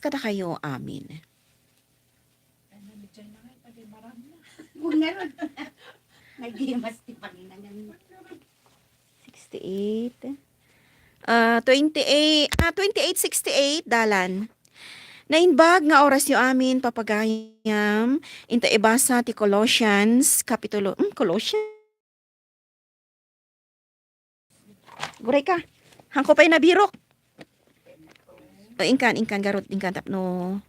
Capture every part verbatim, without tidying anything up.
kadakayo amin. Ay, nalagyan na nga, pati marami na. Huwag na ron. Nagimas ti Panginoon. Sixty-eight. Ah, twenty-eight, ah, twenty-eight sixty-eight, dalan. Naimbag nga orasyo amin, papagayam, inta ibasa ti Colossians, kapitulo, hmm, Colossians? Guray ka. Hangko pay nabirok. O, inkan, inkan, garud, inkan, tapno.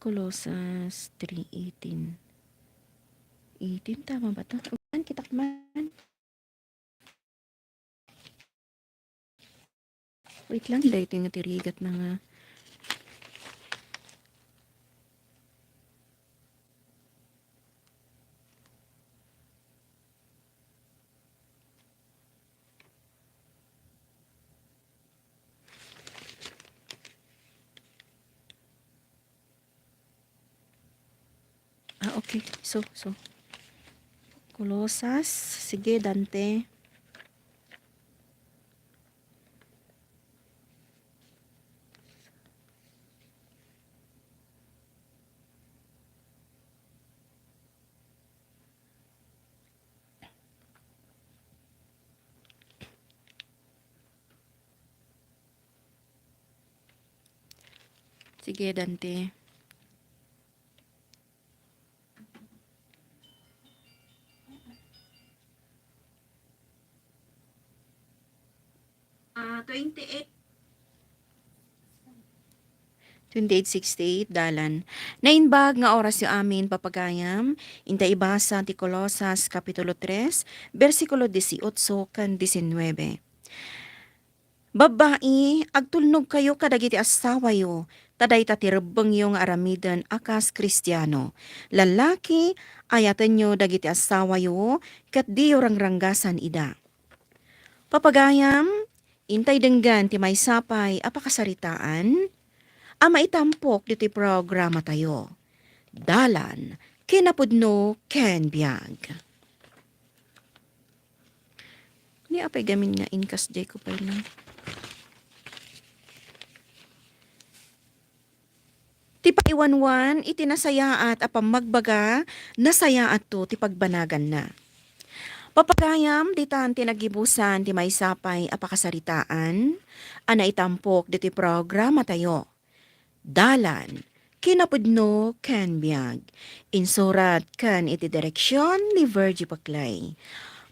Colosas three eighteen. Eighteen, tama ba to? Ulan, kitak man. Wait lang, daytoy nga ti rigat na nga. Ah, okay. So, so. Colosas. Sige, Dante. Sige, Dante. Ah, twenty-eight. Twenty-eight sixty-eight, dalan. Naimbag nga orasyo amin, papagayam, inta ibasa ti Colosas, Kapitulo tres, bersikulo dieciocho ken diecinuebe. Babbai, agtulnogkayo kadagiti assawayo, ta dayta ti rebbengyo nga aramiden a kas Kristiano. Lallaki, ayatenyo dagiti assawayo, ket diyo rangranggasan ida. Papagayam, intay denggen ti maysa pay a pakasaritaan a maitampok ditoy programatayo. Dalan, kinapudno, ken biag. Ni apay gamin nga inkas jay ko pay lang. Ti paiwanwan iti nasayaat a pammagbaga, nasayaatto ti pagbanaganna. Papagayam, ditan ti naggibusan ti maysa pay a pakasaritaan a naitampok ditoy programatayo. Dalan, kinapudno, ken biag. Insurat ken iti direksion ni Virgie Paclay.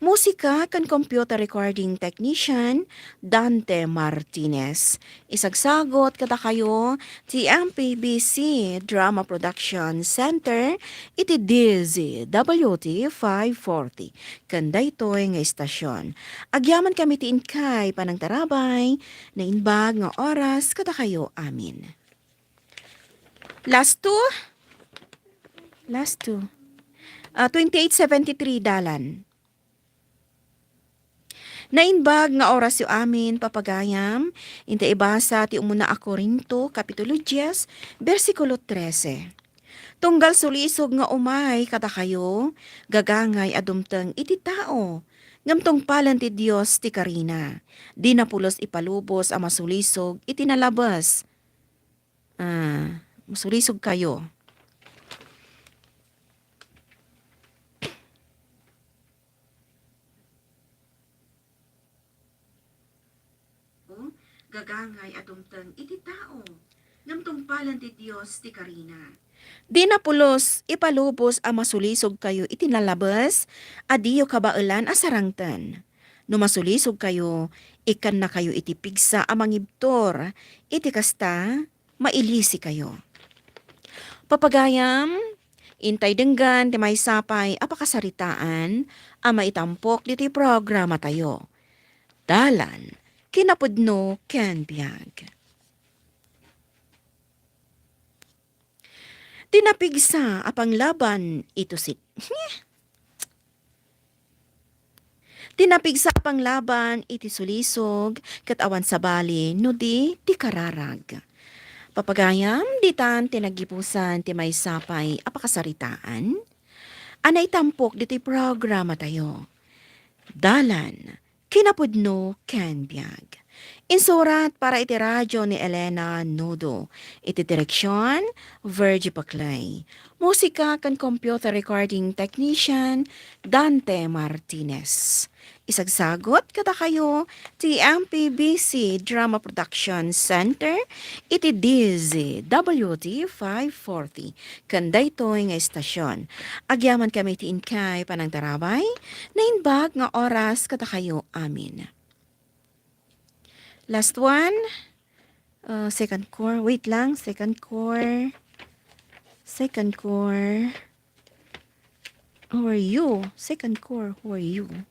Musika ken computer recording technician, Dante Martinez. Isagsagot kadakayo ti M P B C Drama Production Center iti D Z W T five forty. Ken daytoy nga istasyon, agyamankami ti inkay panangtarabay, naimbag nga oras kadakayo amin. Last two. Last two. Ah, twenty-eight seventy-three, dalan. Naimbag nga orasyo amin, papagayam, inta ibasa ti umuna a Corinto, Kapitulo dies, bersikulo trese. Tunggal sulisog nga umay kadakayo, gagangay a dumteng iti tao, ngem tungpalen ti Dios ti karina. Dina pulos ipalubos a masulisog iti nalabes. Ah, masulisog kayo. O, gagangay a dumteng iti tao, ngem tungpalen ti Dios ti karina. Dina pulos ipalubos a masulisog kayo iti nalabes a diyo kabaelan a sarangten. No masulisog kayo, ikkannakayo iti pigsa a mangibtur. Iti kasta, mailisi kayo. Papagayam, intay denggan ti maysa pay a pakasaritaan a maitampok ditoy programatayo. Dalan, kinapudno ken biag. Ti napigsa a panglaban iti si-, Ti napigsa a panglaban iti sulisog ket awan sabali no di ti kararag. Papagayam, ditan ti naggibusan ti maysa pay a pakasaritaan a naitampok ditoy programatayo. Dalan, kinapudno ken biag. Insurat para iti radyo ni Elena Nudo. Iti direksyon, Virgie Paclay. Musika ken computer recording technician, Dante Martinez. Isagsagot kadakayo ti M P B C Drama Production Center iti D Z W T five forty ken daytoy nga istasyon. Agyamankami ti inkay panangtarabay, naimbag nga oras kadakayo amin. Last one. Uh, second core. Wait lang. Second core. Second core. Who are you? Second core. Who are you?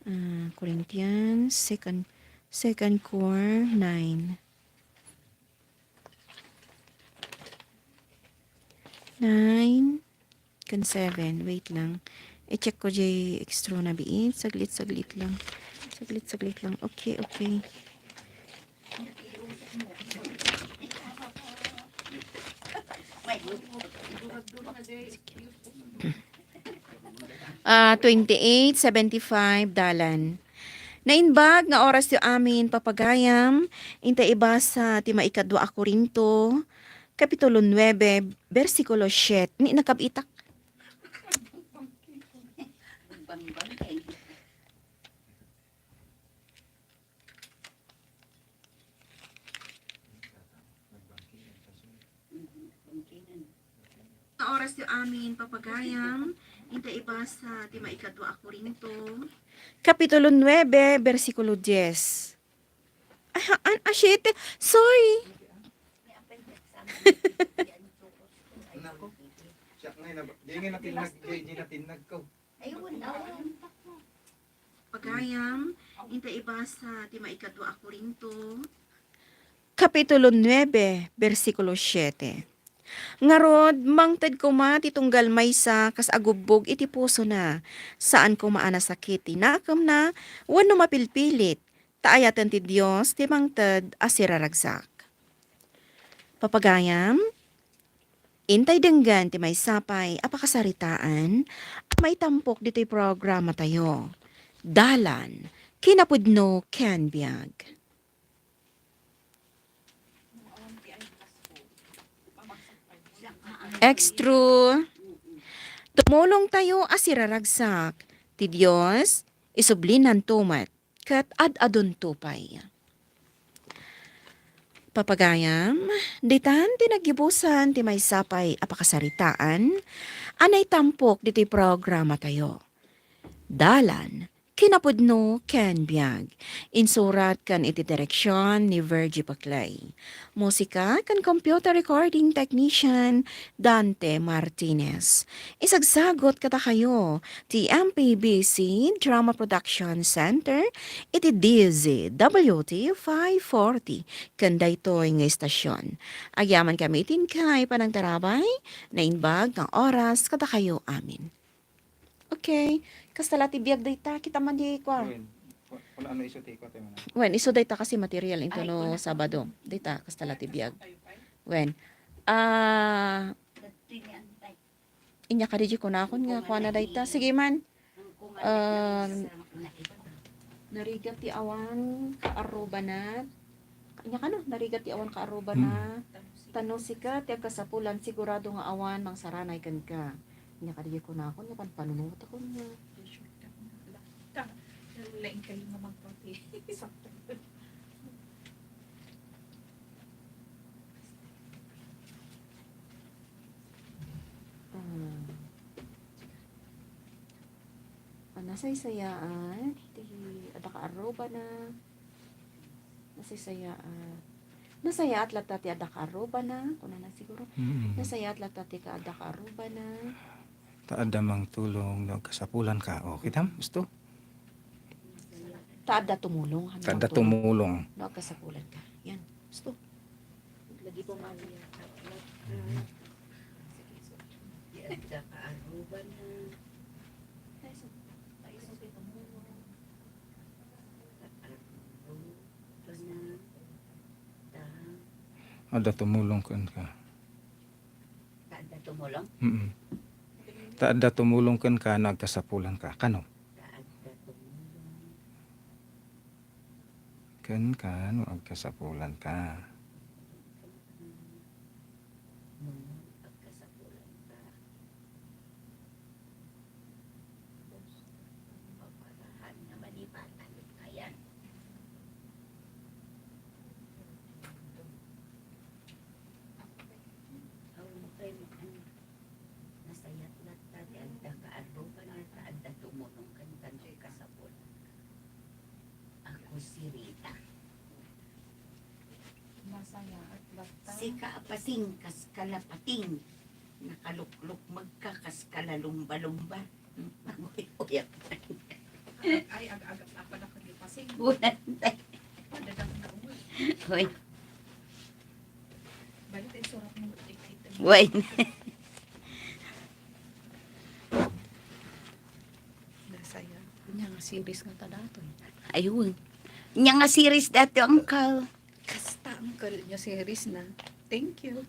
Uh, Corinthians. Second, second core. Nine. Nine. Ken seven, wait lang. I-check ko jay extra na biit. Saglit, saglit lang. Saglit, saglit lang. Okay, okay. Ah, twenty-eight seventy-five, dalan. Naimbag nga oras ti amin, papagayam, inta ibasa ti maikadua a Corinto, Kapitulo nuebe, bersikulo siete. Ni nakabitak. Nga oras ti amin, papagayam, inta ibasa ti maikadua a Corinto. Kapitulo nuebe, bersikulo dies. Ay, haan, a, siete. Sorry. Nako. Siya nga, nab-, di nga natinnag, di, di natinnag ko. Pagayam, inta ibasa ti maikadua a Corinto. Kapitulo nuebe, bersikulo siete. Ngarud, mangted koma ti tunggal maysa kas agubbog iti pusona. Saan koma a nasakit ti nakemna wenno mapilpilit, ta ayaten ti Dios ti mangted a siraragsak. Papagayam, intay denggen ti maysa pay a pakasaritaan a maitampok ditoy programatayo. Dalan, kinapudno ken biag. Extra. Tumulongtayo a siraragsak. Ti Dios, isublinan to met, ket ad-adunto pay. Papagayam, ditan ti naggibusan ti maysa pay a pakasaritaan a naitampok ditoy programatayo. Dalan, kinapudno ken biag. Insurat ken iti direksyon ni Virgie Paclay. Musika ken computer recording technician Dante Martinez. Isagsagot kadakayo ti M P B C Drama Production Center iti D Z W T five forty ken daytoy nga istasyon. Agyamankami iti inkay panangtarabay, naimbag nga oras kadakayo amin. Okay. Kasta la ti biag dayta, kita man di kua. Wen, ku-, kuno ano isu ti kua tayo man. Wen, isu dayta kasi material into no Sabado. Dayta, kasta la ti biag. Wen. Ah, inya kadi di kunakon nga kuana dayta. Sige man. Um, narigat ti awan kaarrubana. Inya kano, narigat ti awan kaarrubana. Mm. Tano sika ti agkasapulan, sigurado nga awan mangsaranay kenka. Inya kadi kunakon nga panpanunot ako nga. Lain kayo nga magpati. Sakto. Ah. Ah, nasaysayaat ti adda kaarrubana. Nasaysayaat. Nasayaat latta ti adda kaarrubana. Kunana siguro. Mm. Nasayaat latta ti ka-, adda kaarrubana. Ta adda mangtulong no agkasapulanka. O, kitam? Gusto? Ta adda tumulong, han Ta adda mangtulong. Tumulong. No agkasapulanka. Yan. Gusto? Lagi po, Maria. Mhm. Di adda kaarrubana. Kaarrubana. Ta Adda tumulong kenka. Ta adda tumulong? Mm. Ta adda tumulong kenka no agkasapulanka. Kano? Ta adda tumulong kenka no agkasapulanka. No agkasapulanka. Maparahan nga manibatan kayan. Awan pay makan. Nasayaat latta ti adda ka arruba na ta adda tumulong kenka no kasapul. Ako si Rita. Nasayaat latta. Sika a pating, kas kalapating. Nakaluklukmegka kas kalalumba-lumba. Aguy-uyak. Ay, ag-, ag-, apa na kami pasing? Ulan, tay. Padadang na uy. Uy. Balik ay surat mo. Uy. Nasaya. Nya nga series nga ta datoy. Ayun. Nya nga series datoy, Uncle. Kasta, Uncle, nya series na. Thank you.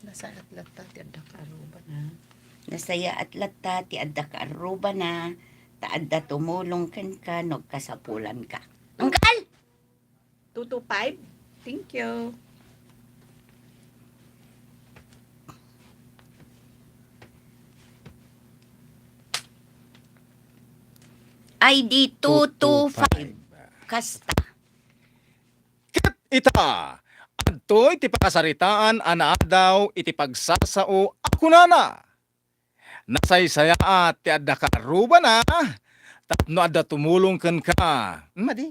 Nasayaat latta ti adda ka arruba na. Nasayaat latta ti adda ka arruba na, ta adda tumulong kenka no agkasapulanka. Uncle! Two two five? Thank you. I D two two five. Kasta. Ket ita, adtoy ti pakasaritaan a naadaw iti pagsasao a kunana, "Nasaysayaat ti adda ka arrubana, tapno adda tumulong kenka." Madi?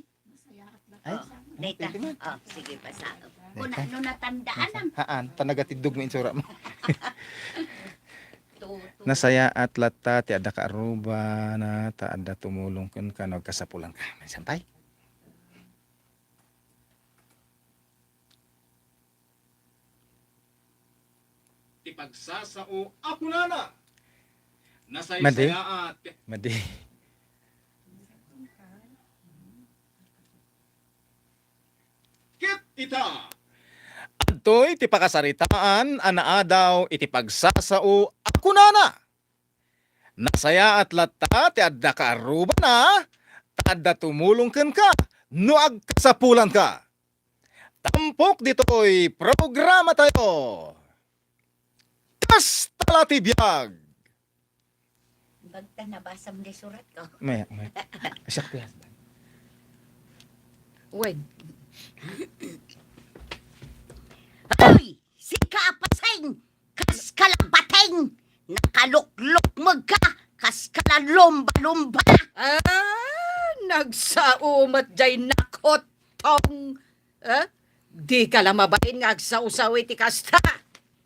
Ay, dayta. Pwede man. Oh, sige, basa. Dayta. Kuna, no, natandaan ang Haan, ta nagatiddog mo insura mo. Tutu. "Nasayaat latta ti adda ka arrubana, ta adda tumulong kenka, no agkasapulanka." Sampay? Ti pagsasao a kunana, nasaysayaat. Madi. Ket ita, adtoy ti pakasaritaan a naadaw iti pagsasao a kunana, "Nasayaat latta ti adda ka arrubana, ta adda tumulong kenka no agkasapulanka." Tampok ditoy programatayo. Kasta la ti biag. Bagta nabasam di surat ko. Maya, maya. Siak ti husband. Wen. Hoy! Sika a pasing! Kas kalabating! Nakaluklukmegka! Kas kalalumba-lumba! Ah, nagsao met jay nakot tong, eh? Dika la mabalin nga agsawsaw iti kasta.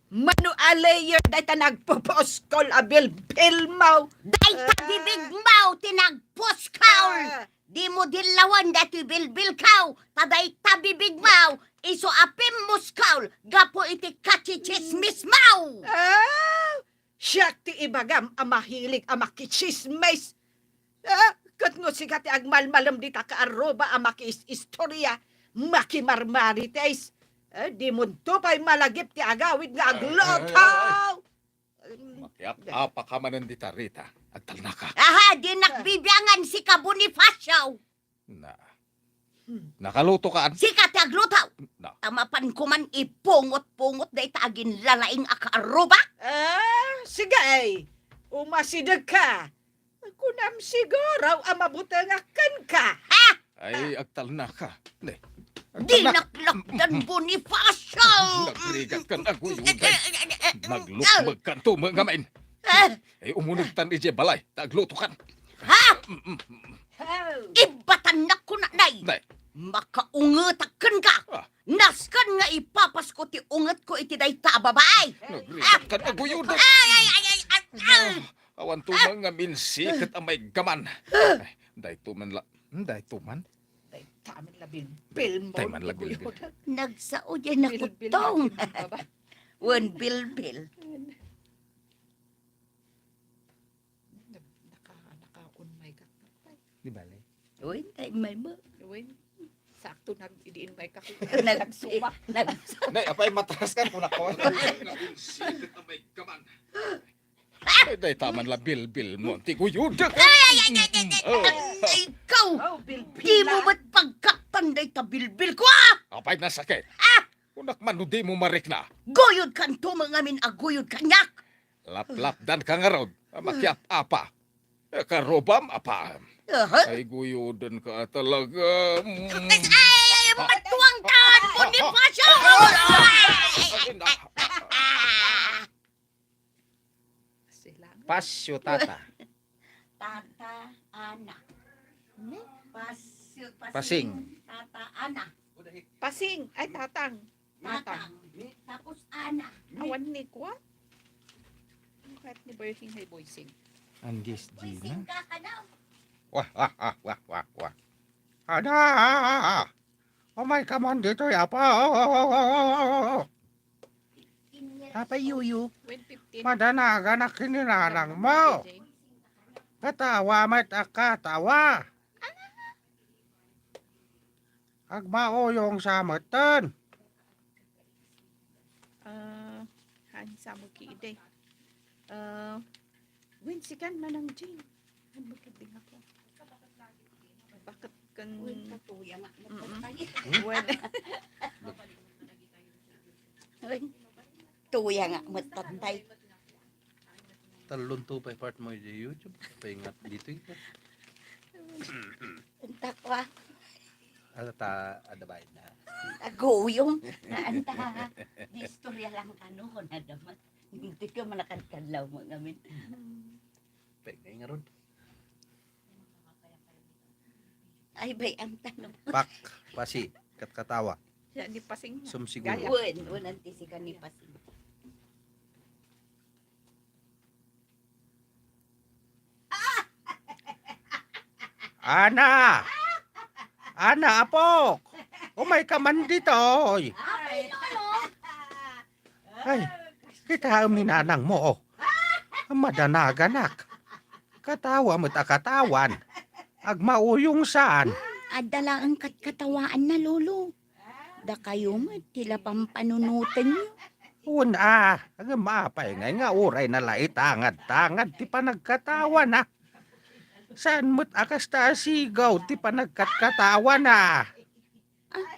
Mano a layer dayta nagpupuskol a bilbilmo? Dayta Ah. bibigmo ti nagpuskol. Ah. Dimo dillawen daytoy bilbilko. Ta dayta bibigmo, isu a pimmuskol gapu iti kachichismismo. Ah, siak ti ibagam a mahilig a makichismis. Ah, ket no sika ti agmalmalem dita ka arruba a makiis-istoria, makimarmarites, eh, dimonto pay malagip ti agawid nga agluto. Ay, ay, ay, ay. Makiap-apa ka manen dita, Rita. Agtalnaka. Aha, dinak bibiangan sika, Bonifacio. Na. Hmm. Nakaluto ka? Sika ti agluto. Na. Ta mapan koman ipungot-pungot dayta aginlalaing a kaarruba? Ah, sige ay. Umasideg ka. Kunam siguro a mabutengak kenka. Ha? Ay, agtalnaka. Ne. Agtalnak. Dinak lakdan, Bonifacio. Nagrigat kan aguyoday. Naglukmeg kanto, mga men. Ah. Ay, umunegtan idiay balay. Ta agluto kan. Ha? Mm, mm, mm. Ibatannak kunanay. Nay. Makaungetak kenka. Ah. Nasken nga ipapasko ti ungetko iti dayta a babai. Nagrigat kan aguyoday. Ay, ay, ay, ay, ay, ay. Ah, awan to man nga minsiket a maiggaman. Ay, dayto man la-, hmm, dayto man. Dayta man la bilbil mo. Dayta man la bilbil. Nagsao diay nakuttong. Bilbil, bilbil, baba. Wen bilbil. Naka-, naka-on my God. Di bale. Wen, tay may mo. Wen. Sakto nag-, idiin may kaku-, Nag-, nagsuma. nag- Nay, apay, matras ka, kunak ko. Ay, dayta man la bilbilmo, ti guyod. Ay, ay, ay, ay, ay, ay, Oh. ay, ikaw! Oh, bilbil Di mo na. Met pagkaptan dayta bilbil ko, ah! Apay, nasakit. Ah! Kunak man no di mo marikna. Guyod kanto, mangamin a guyod kaniak! Laplapdan ka ngarud, a makiap-apa. Eh, karubam, apa? Aha. Ay, guyoden ka talaga. Mm. Ay, ay, ay, matuang ka, Bonifacio! Ay, na. Sila. Pasyo, tata. Tata, Ana. Ne? Pasyo, Pasing. Pasing. Tata, Ana. Pasing. Ay, tatang. Tatang. Tapos Ana. Awan ni kwa? Ano kahit ni Boying hay Boysing? Anggis Boysing Gina. Ka, kanaw. Wah, wah, wah, wah, wah, wah. Ada! Umay ka man ditoy, apo! Apay, Yuyu. When fifteen. Madanaganak ken ni nanang mo. Katawa met a katawa. Agmauyong sa metten. Ah, han sa mo ki ide. Ah, when sikan Manang Jane. Ano ba kading ako? Bakit kan Uy, katuya nga. Mm-mm. Well, Uy, tuya nga, matatay. Talon to pa part mo di YouTube. Paingat dito ito. Unta ko, ah. Ano ta, ada ba na? Aguyong. Anta, di istorya lang kano, kung ada man. Hindi ka manakadkadlaw mo ngamin. Pwede nga ron. Ay, bay, ang tanong. Pak, pasi, katkatawa. Siya ni Pasing. Sumsiguro. Gaya. Wen, wen, anti si ka ni Pasing. Ana! Ana, apok! Umay ka man ditoy! Ay, Lolo! Ay, kitaem ni nanang mo, oh. Madanaganak. Katawa met a katawan. Agmauyong saan. Adda laeng katkatawaanna, Lolo. Dakayo met ti la pampanunotenyo. Wen a, ngem apay ngay nga uray na la itangad-tangad ti panagkatawana. Saan met a kasta a sigaw ti panagkatkatawana. Ah,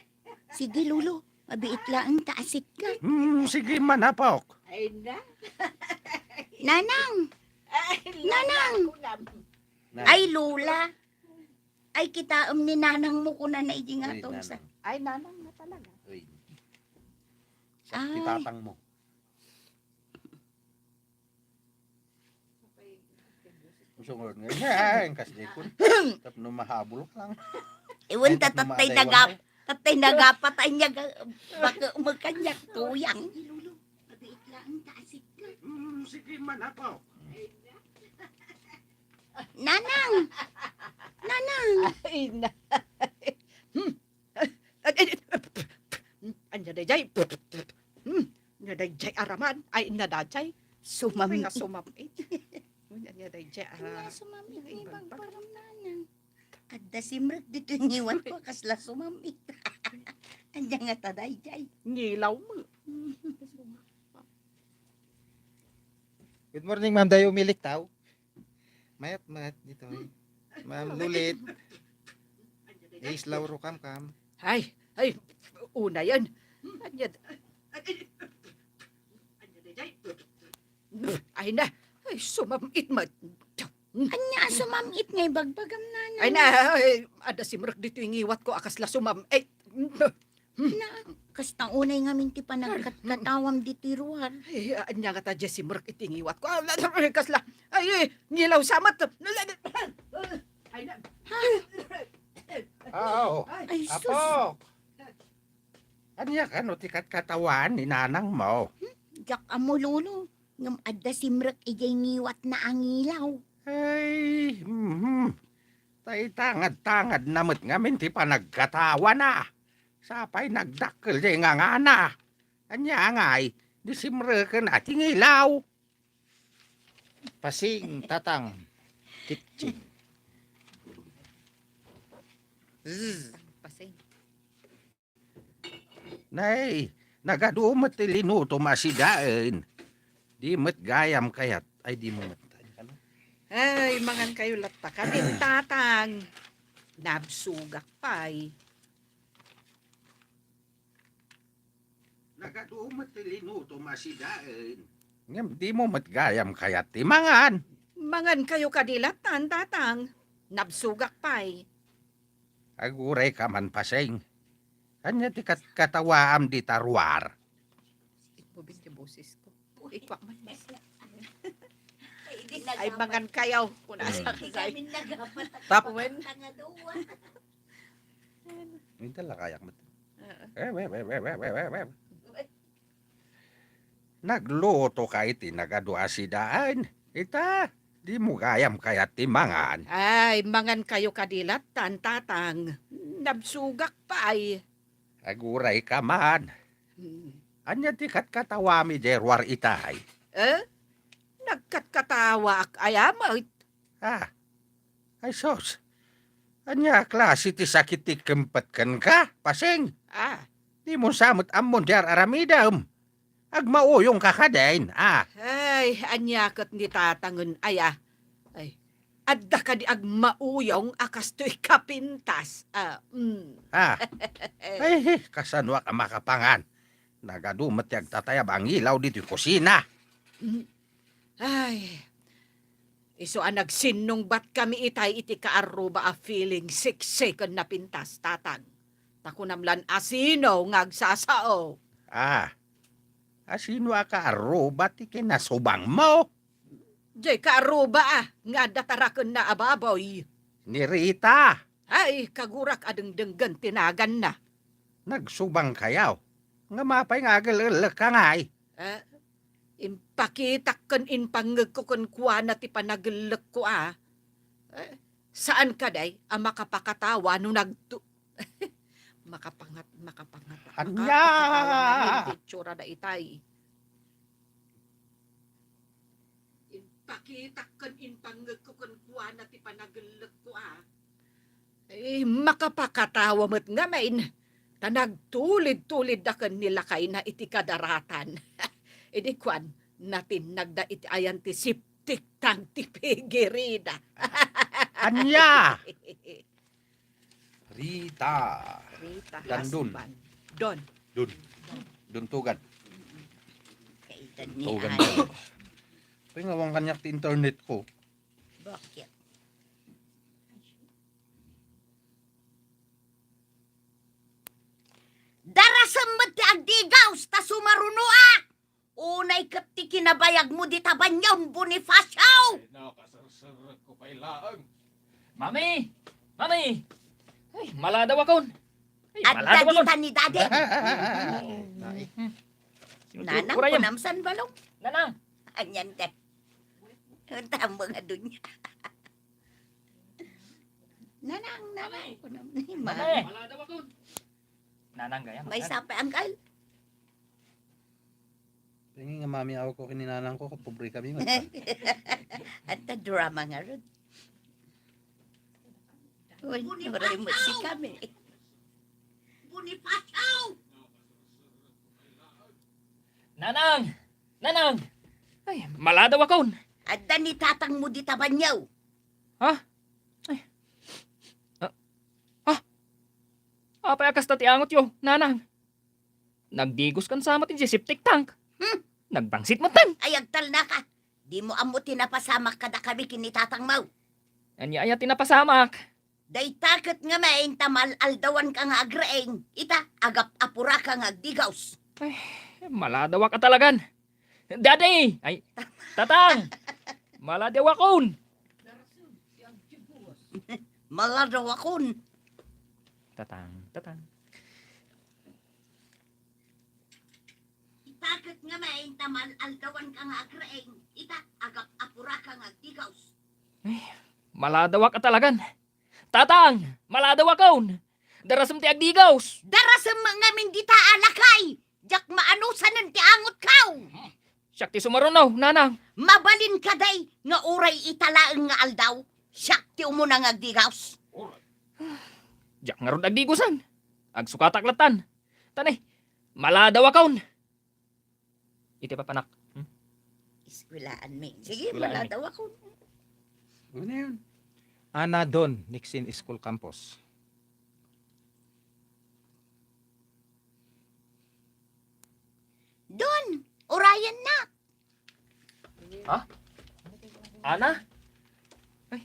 sige, Lolo. Mabiit laeng ta asitka. Hmm, sige man, apok. Ay na. Nanang! Ay, Nanang! Nanang! Ay, Lola! Ay, kitaem ni nanang mo, kunana iti nga Uy, atong sa nanang. Ay, nanang na talaga. Uy. Sa Ay. Ti tatang mo. Gusto ko nga, ay, ang kasdi ko. Tapno mahabol ka lang. Iwan Ay, ta tapno tatay maadaywan nagap-, ka. Tatay nagapatay niya ga-, baka magkanyak tuyang. Lolo, mabiit laeng ta asitka. Hmm, sige man, apok. Nanang! Nanang! Ay, na. Hmm. Ay, ay, ay, anya dayjay? Hmm. Anya dayjay araman? Ay, anya dayjay? Sumam-, Ay, nga sumam-it. Anya dayjay, Anya ah, sumam-it ay, ni bang-, bang-, Bagbaram, Nanang. Adda simrek ditoy ngiwat ko, kasla sumam-it. Anya nga ta dayjay? Ngilaw mo. Good morning, Ma'am Dayo Milik, tao. Mayat, mayat dito, eh. Ma'am Lulit. Islaw ro kam, kam. Ay, ay, una yan. Anya, ay na, ay, sumam-it met. Anya, sumam-it nga ibagbagam, Nanang? Ay na, ay, adda simrek ditoy ngiwat ko, a kasla sumam-, ay, Na, kasta unay ngamin ti panagkatkatawam ditoy ruar. Ay, anya nga ta, Jessie, murek iti ngiwat ko. Ah, kasla, ay, eh, ngilaw samat. Ay, na. Ah, oo. Ay, sus. Apok. Anya kano ti katkatawan ni nanang mo? Hmm? Diak ammo, Lolo. Ngem adda simrek idiay ngiwatna a ngilaw. Ay, mhm. Ta itangad-tangad na met ngamin ti panagkatawana. Sapay nagdakkel ti ngangana. Ania ngay, di simreken a ti ngilaw. Pasing, tatang, kitchen. Zzz. Pasing. Nay, nagadu met ti linutom a sidaen. Di met gayam kayat. Ay, di mo met. Ay, mangan kayo latta kadi, Tatang. Nabsugak pay. Nagadu met ti linutom a sidaen. Ngem di mo met gayam kayat ti mangan. Mangan kayo kadi lattan, Tatang. Nabsugak pay. Aguray ka man, Paseng. Ania ti kat-, katawaam dita ruar? Ikubin ti boses ko. Ikwa man. Ay, mangan kayo. Kuna sa kagay. Tap. Wen. Minsan la kayak met. Oo. Eh, we, we, we. Nagluto ka iti nagadu a sidaen. Ita, di mo gayam kayat ti mangan. Ay, mangan kayo kadi lattan, Tatang. Nabsugak pay. Aguray ka man. Hmm. Ania ti katkatawami diay ruar itay? Eh? Nagkatkatawaak aya met? Ah. Ay, sus. Ania a klase ti sakit ti kempet kenka, Paseng? Ah. Di mo sa met ammon ti ar-aramidem. Agmauyong ka kadin, ah. Ay, ania ket ni Tatangen aya? Ay, adda kadi agmauyong a kastoy kapintas? Ah, mm. Ah. Ay, kasanoak a makapangan? Nagadu met ti agtatayab a ngilaw ditoy kusina. Mm. Ay, isu a nagsinnungbat kami itay iti kaarruba a feeling sexy ken napintas, Tatang. Ta kunam lan a sino nga agsasao. Ah, a sino a kaarruba ti kinasubangmo? Diay kaarruba a nga adda tarakenna a baboy. Ni Rita. Ay, kagurak a dengdenggen ti naganna. Nagsubang kayo? Ngem apay nga agel-ellek ka ngay? Eh, impakitak ken impangngegko kenkuana ti panagellekko a. Eh, saan kadi a makapakatawa no nagtu-, makapangat-, makapangat-, ania? Makapakatawa nga iti itsura da itay. Impakitak ken impangngegko kenkuana ti panagellekko a. Eh, makapakatawa met ngamin, ta nagtulid-tulidda ken ni lakayna iti kadaratan. Idi kuan, natinnagda iti ayan ti septic tank ti pigirida. Ania? Rita. Rita, Dandun. Husband. Don. Dun. Dun Tugan. Kaitan ni Tugan. Ano? Pingawang kaniak ti internet ko. Bakit? Darasem met ti agdigaws ta sumarunoak! Unay ket ti kinabayagmo dita banyon, Bonifacio! Ay, nakaserserrek ko pay laeng. Mami! Mami! Ay, maladawakon. Ay, adda maladawakon. Dita ni Daddy. Nanang, kunam san balong? Nanang. Anian te. Ang tama nga dun niya. Nanang, nanang, kunam ni Mami. Mami! Maladawakon. Nanang gayam. May sapay, Uncle. Tingin nga mamiaw ko ken ni nanang ko, ket pobre kami, mat. Anta drama nga rod. Uy, Bonifacio! Oray mo si kami. Bonifacio! Nanang! Nanang! Ay, maladawakon! Adda ni tatang mo dita banyo. Ha? Ay. Ah. Ah. Apay a kasta ti angotyo, nanang? Nagdigos kan samat iti septic tank. Hmm. Nagbangsit metten. Ay, agtalnaka. Di mo ammo ti napasamak kadakami ken ni tatang mo. Ania aya ti napasamak? Dayta ket ngamin ta mal-aldawanka nga agreeng. Ita, agap-apuraka nga agdigaws. Ay, maladawak a talagan. Daddy! Ay, tatang! Maladawakon! Maladawakon. Tatang, tatang. Ita ket ngamin ta mal-aldawanka nga agreeng, ita, agap-apuraka nga agdigaws. Ay, maladawak a talagan. Tatang, maladawakon. Darasem ti agdigaws. Darasem ngamin dita a lakay. Diak maanusanen ti angotko. Siak ti sumaruno, nanang. Mabalin kadi nga uray ita laeng nga aldaw, siak ti umuna nga agdigaws. Diak ngarud agdigosan. Agsukatak lattan. Tani, Maladawakon. Iti papanak. Hmm? Eskwelaanmi. Sige, Eskwelaanmi. Maladawakon. Ano yun? Ana Don, Nixon School Campus. Don, urayan na. Ha? Ana? Ay.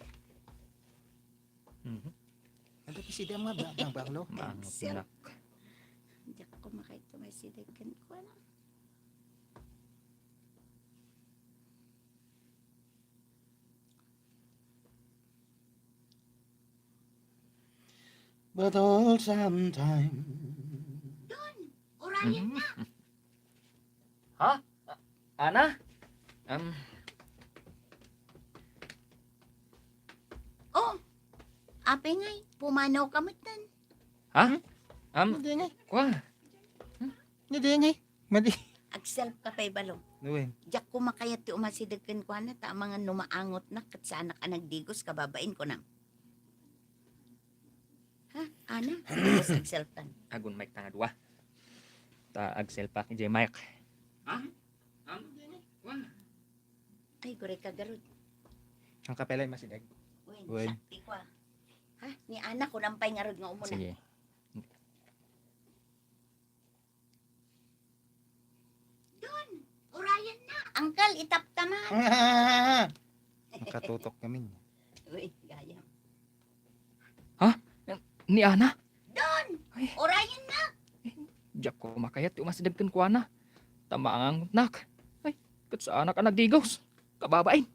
Mhm. Ano ti sida mga ba-, ba-, baklo? Maangot Sir. Nak. Diak kumakayat ti masidag kenkuana. But all sometime. Don, urayan na. Ha? A-, Ana? Um, Oh, apay ngay, pumanaw ka met tan. Ha? Hmm? Um, Hindi ngay. Kwa? Hindi ngay. Madi. Agself ka pay balo. Wen. Diak kumakayat ti umasideg kenkuana, ta amangan no maangotnak ket saanak a nagdigos, kababain, kunam. Ha? Ana? Agself tan. Agun mic ta nga dua. Ta agself ak idiay mic. Ha? Am? Wa? Ay, guri ka garud. Ang kapelay masideg. Wen, Wen. Sakti ko, ah. Ha? Ni Ana, kunam pay ngarud nga umuna. Sige. Don, urayan na. Angkel, itaptaman. Nakatutok kami. Uy, gayam. Ha? Ni Ana? Don, Ay. Urayan na. Diak kumakayat ti umasideg kenkuana. Ta maangangutnak. Ay, ket saanak a nagdigos. Kababain.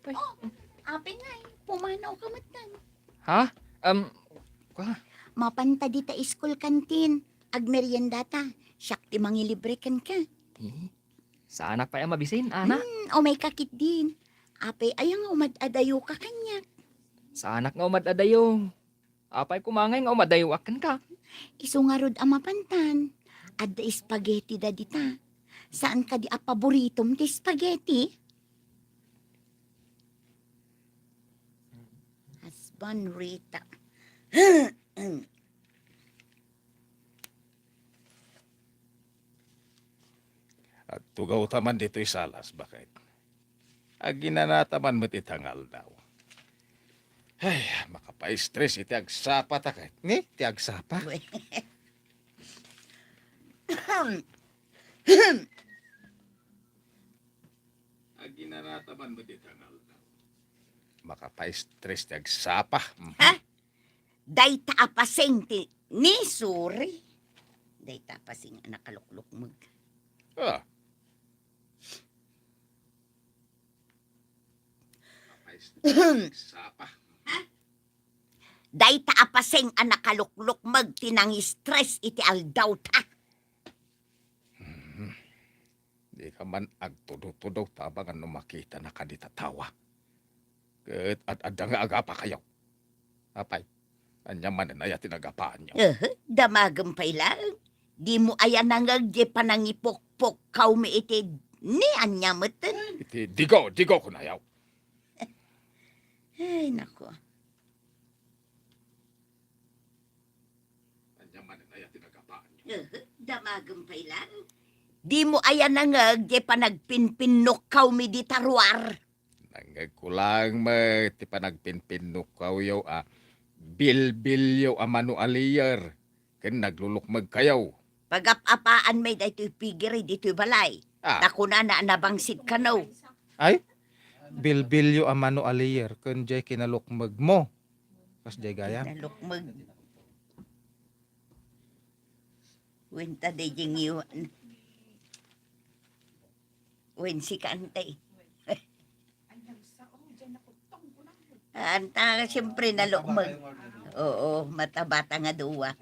Ay. Oh, apay ngay, pumanaw ka met tan. Ha? Um, kwa? Mapanta dita school canteen. Agmeriendata. Siak ti mangilibre kenka. Eh, saanak pay a mabisin, Ana? Hmm, umay ka ketdin. Apay aya nga umad-adayo ka kaniak? Saanak nga umad-adayo. Apay koma ngay nga umadayoak kenka? Isu ngarud a mapantan. Adda spaghetti da dita. Saan kadi a paboritom ti spaghetti? Husband Rita. Agtugawta man ditoy salas, baket. Aginanata man met ita nga aldaw. Ay, makapaistres iti agsapata ket. Ni? Ti agsapa? Uy. Aginanata man met ita nga aldaw. Makapaistres ti agsapa. Mhm. Ha? Dayta a pasing ti ni Suri. Dayta a pasing a nakaluklukmeg. Ah. Sapa. Dayta a pasing a nakaluklukmeg ti nangistres iti aldawta. Hmm. Dika man agtudo-tudo ta amangan no makitanaka dita tawa. Ket ad-adda nga agapakayo. Apay, ania manen aya ti nagapaanyo? Eh, damagem pay laeng. Dimo aya nangngeg diay panangipukpukkawmi iti ni ania met? Iti digo, digo kunayo. Ay, nako. Ania manen aya ti nagapaanyo? Eh, damagem pay laeng. Dimo aya nangngeg diay panagpinpinnukkawmi dita ruar? Nangngegko laeng met ti panagpinpinnukkawyo a bilbilyo a mano a liyer ken naglulukmegkayo. Pagap-apaan met daytoy pigiri ditoy balay. Ah. Ta kunana a nabangsit kano. Ay, bilbilyo a mano a liyer ken diay kinalukmegmo. Kasdiay gayam. Kinalukmeg. Wen ta daydiay ngiwat. Wen sika, antay. Anta, siyempre, nalukmeg. Oo, matabata nga dua.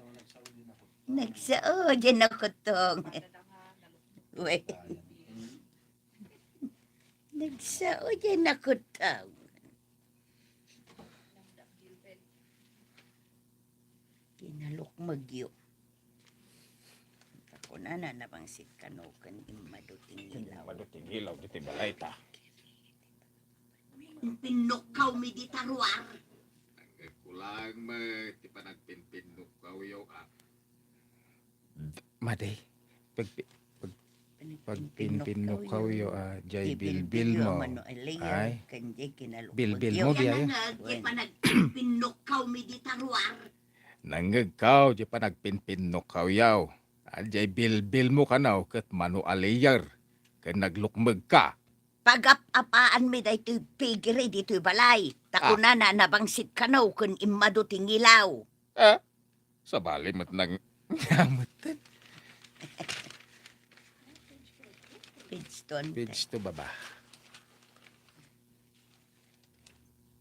Nagsao, diay nakutong. Wen. Nagsao, diay nakutong. Kinalukmegyo. Kunana, nabangsit kano ken immadu ti ngilaw. Immadu ti ngilaw ditoy balay ta. Pinpinnukawmi dita ruar. Nangngegko laeng met ti panagpinpinnukkawyo a. D-, madi, pagpi-, pag-, pagpinpinnukawyo, ah, jay bilbil mo. Ay, bilbil mo, biyayo. Nangag, jay panagpinpinnukawmi dita ruar. Nangngegkaw, jay panagpinpinnukawyaw. Ah, jay bilbil mo kano ket mano a layer, ken naglukmegka. Pagap-apaanmi daytoy pigiri ditoy balay. Ta kunana, nabangsit kano ken immadu ti ngilaw. Ah, sabali met nang-, nga met. Page two. Page two, baba.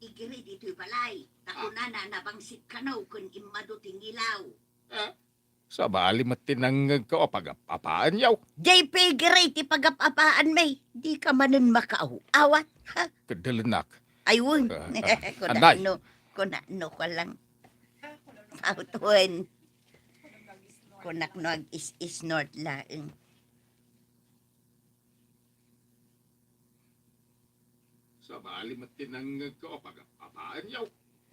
Pigiri ditoy balay. Ta kunana, nabangsit kano ken immadu ti ngilaw. Ah, sabali met ti nangngegko a pagap-apaanyaw. Jay pigiri ti pagap-apaanmi. Dika manen makaaw-awat. Ha? Kadalanak. Ay, wen. Ah, ah, anay. Kunano, kunano ka lang. Pautuen. Kunak no ag-is-isnort laeng. Sabali met ti nangngegko a pagap-apaanyaw.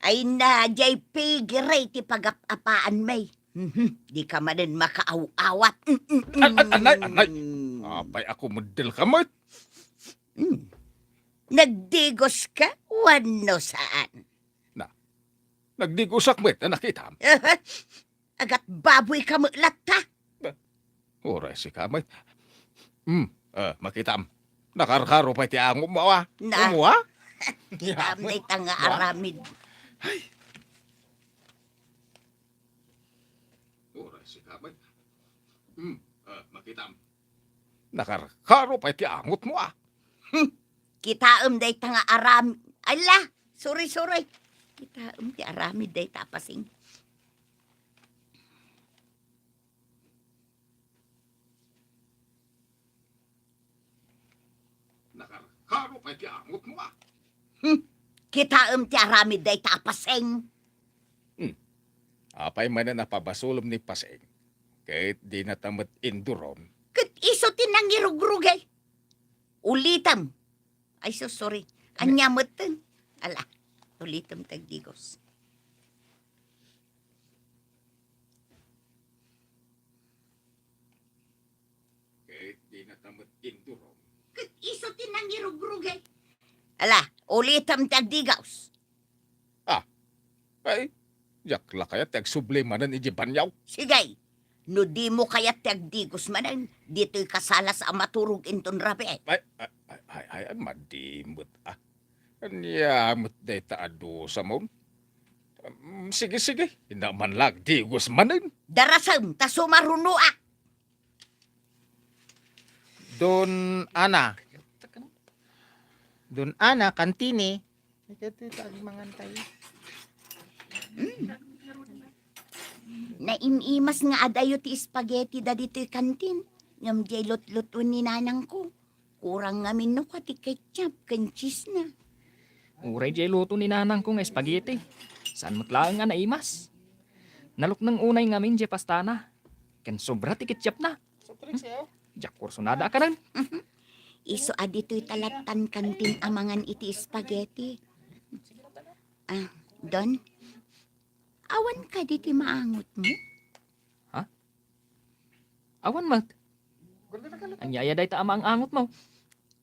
Ay na, jay pigiri ti pagap-apaanmi. Mhm, dika manen makaaw-awat. Mm, mm, mm. An-, an-, anay, anay. Apay a kumeddel ka met? Mm. Nagdigos ka? Wenno saan? Na, nagdigosak met a nakitam? Agatbaboy ka met latta. Ba, uray sika met. Hmm, eh, makitam. Nakarkaro pay ti angotmo, a? Na. Amo, a? Kitam dayta nga aramid. Ay. Uray sika met. Hmm, eh, makitam. Nakarkaro pay ti angotmo, a? Hmm. Kitaem dayta nga aram-, ala, sorry, sorry. Kitaem ti aramid dayta a pasing. Nakarkaro pay ti angotmo, a? Hmm. Kitaem ti aramid dayta a pasing. Hmm. Apay manen a pabasolem ni pasing, ket dinata met induron? Ket isu ti nangirugrugay. Ulitem. Ay, sus, sorry. Ania metten? Ala, ulitem ti agdigos. Ket dinata met induron? Ket isu ti nangirugrugay. Ala, ulitem ti agdigos. Ah, ay, diak la kayat ti agsubli manen idiay banio. Sige, no dimo kayat ti agdigos manen, ditoy kasalas a maturog inton rabii. Ay, ay, ay, ay, ay, madi met, ah. Ania met dayta a dusa, mon? Mm, sige, sige, innak man la agdigos manen. Darasem ta sumarunoak. Don Ana. Don Ana, kantini. Ikaw, tita, agmangan tayo. Mm. Naim-imas nga adayo ti spaghetti da ditoy kantin. Ngem diay lutlutoen ni nanangko. Kurang ngamin no kua ti ketchup ken cheese na. Uray diay luto ni nanangko nga spaghetti. Saan met laeng a naimas. Nalukneng unay ngamin diay pastana. Ken sobra ti ketchupna. Diak kursunada a kanen. Isu a ditoy ta lattan kantin a mangan iti spaghetti. Ah, Don, awan kadi ti maangotmo? Ha? Awan met. Ania aya dayta a maang-angotmo?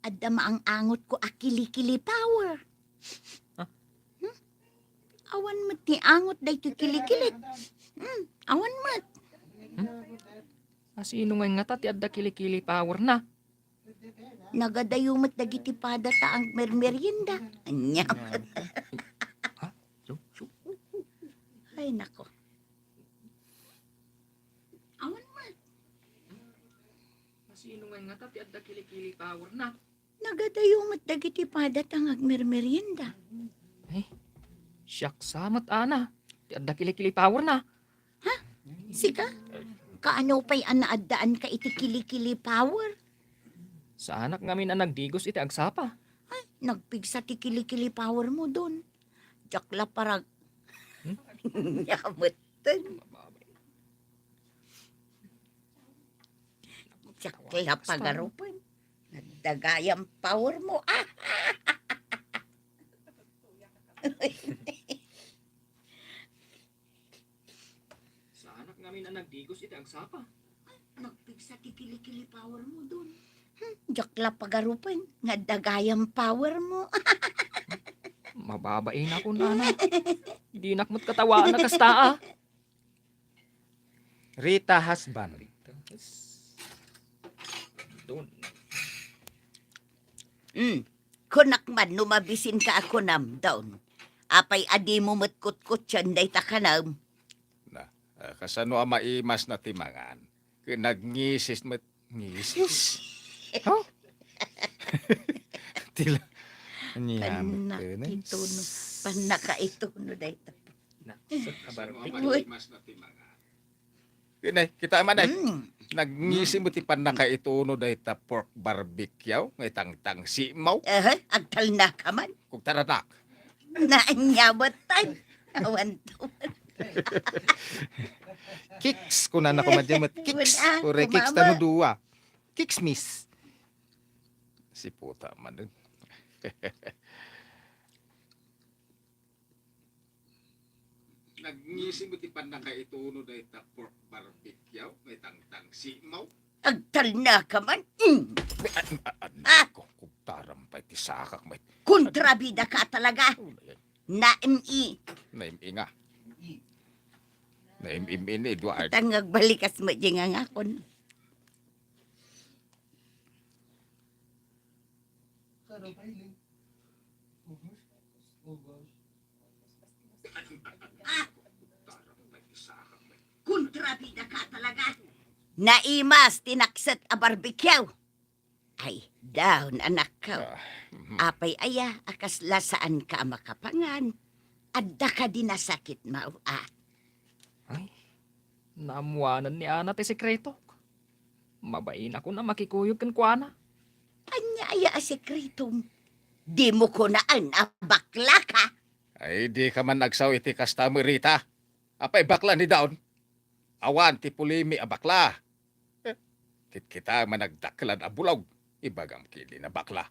Adda maang-angotko a kilikili power. Ha? Hmm? Awan met ti angot daytoy kilikili. Hmm, awan met. Hmm? A, sino ngay ngata ti adda kilikili power na? Nagadayo met dagiti pada ta agmermerienda. Ania? Ha? Su-, su-, Ay, nako. Awan met. A, sino ngay ngata ti adda kilikili power na? Nagadayo met dagiti pada ta agmermerienda. Ay, siak sa met, Ana, ti adda kilikili power na. Ha? Sika? Kaano pay a naaddaanka iti kilikili power? Saanak ngamin a nagdigos iti agsapa. Ay, nagpigsa ti kilikili power mo, Don. Diak la parag-, hmm? Ania metten. Diak la pagarupen. Nagdagayam power mo. Ah! Saanak ngamin a nagdigos iti agsapa. Nagpigsa ti kilikili power mo, Don. Hmm, diak la pagarupen nga adda gayam power mo. Mababain ako, nana. Dinak met katawaan a kasta, ah. Rita husband. Don. Hmm. Kunak man no mabisinka a kunam, Don. Apay a dimo met kutkutien dayta kanam? Na, ah, kasano a maimasna ti mangan? Ket nagngisis met. Ngisis? Ha? Tila. Ania met ken. Pannakaituno. Pannakaituno dayta. Nakset a barbecue. Uy. Ken ay, kita man ay. Mm. Nagngisis met ti pannakaituno dayta pork barbecue nga itangtangsimaw. Aha, agtalnaka man. Kugtaranak. Naanyawat tayo. Awan to. Kiks, kunana koma dyan met. Kiks. Wala, uray, kiks, mama. Tano dua. Kiks, miss. Si puta man dun. Nagngisim ti pannakaituno dayta pork barbecue, may tangtang simaw. Agtalnaka man. Mm. Ah, ah, ah, ah, nako, kugtaram pay ti sakak, may. Kontrabida ka talaga. Naim-i. Naim-i nga. Naim-im ini, Eduard. Tangag balikas mo di nga ngakon. Kontrabida ka talaga. Naimas ti nakset a barbecue. Ay, daon, anakko. Ah, mhm. Apay aya a kasla saanka a makapangan? Adda kadi nasakit, mao, a? Ay, naammoanen ni Ana ti sekretok. Mabainakon a makikuyog kenkuana. Ania aya a sekretom? Dimo kunaan a baklaka? Ay, dika man agsao iti kasta met, Rita. Apay bakla ni daon? Awan ti pulimi a bakla. Eh, kitkita man nagdaklan a bulog. Ibagam ketdi a bakla.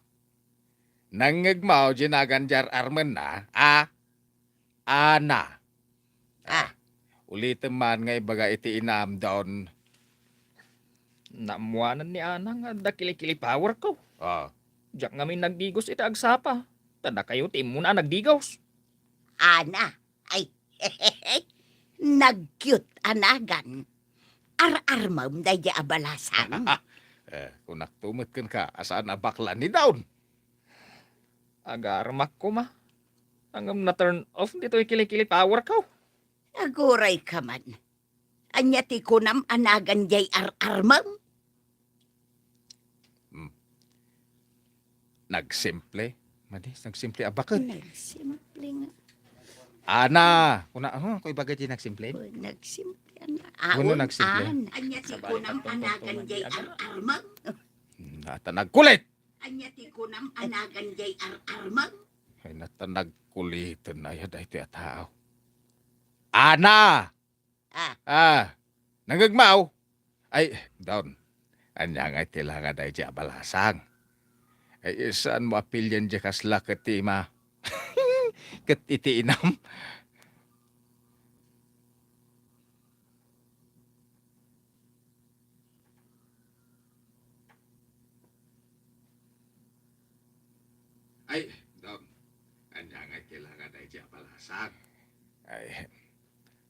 Nangngegmo diay nagan diay ar-armenna, a? Ana. Ah. Ah, ulitem man nga ibaga iti inam, Don. Naammoanen ni Ana nga adda kilikili power ko. Ah. Diak ngamin nagdigos iti agsapa. Ta dakayo ti immuna a nagdigos. Ana, ay, nag-cute a nagan. Ar-armem daydiay a balasang. Eh, kunakto met kenka a saan a bakla ni daon. Agarmak koma. Ngem na-turn off ditoy kilikili power ko. Aguray ka man. Ania ti kunam a nagan diay ar-armem? Hmm. Nagsimple. Madi, nagsimple a baket. Nagsimple nga. Ana, kuna, oh, ko ibaga ti nagsimple? Oh, nagsimple, ana. Kuno aon, nagsimple. Ana. Ania ti kunam a nagan diay ar-armem? Hmm, nata nagkulit! Ania ti kunam a nagan diay ar-armem? Ay, nata nagkuliten aya daytoy a tao. Ana! Ah. Ah, nangngegmo? Ay, daon. Ania ngay ti langa daydiay a balasang? Ay, saanmo a pilien diay kasla ket ti ima-, ket iti inam? Ay, Dong, ania ngay ti langa daydiay a balasang? Ay,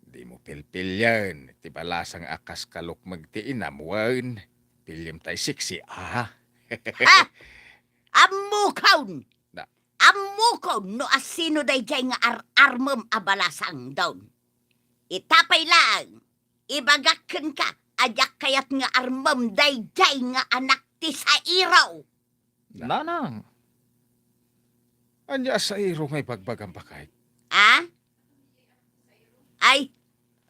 dimo pilpilien ti balasang a kas kalukmeg ti inam wen. Piliem tay siksi, a? Ha? Ammokon! Na. Ammokon no asino daydiay nga ar-armem a balasang, Dong. Ita pay laeng, ibagak kenka a diak kayat nga armem daydiay nga anak ti sairo. Nanang. Ania a sairo nga ibagbagam, baket? Ah? Ay.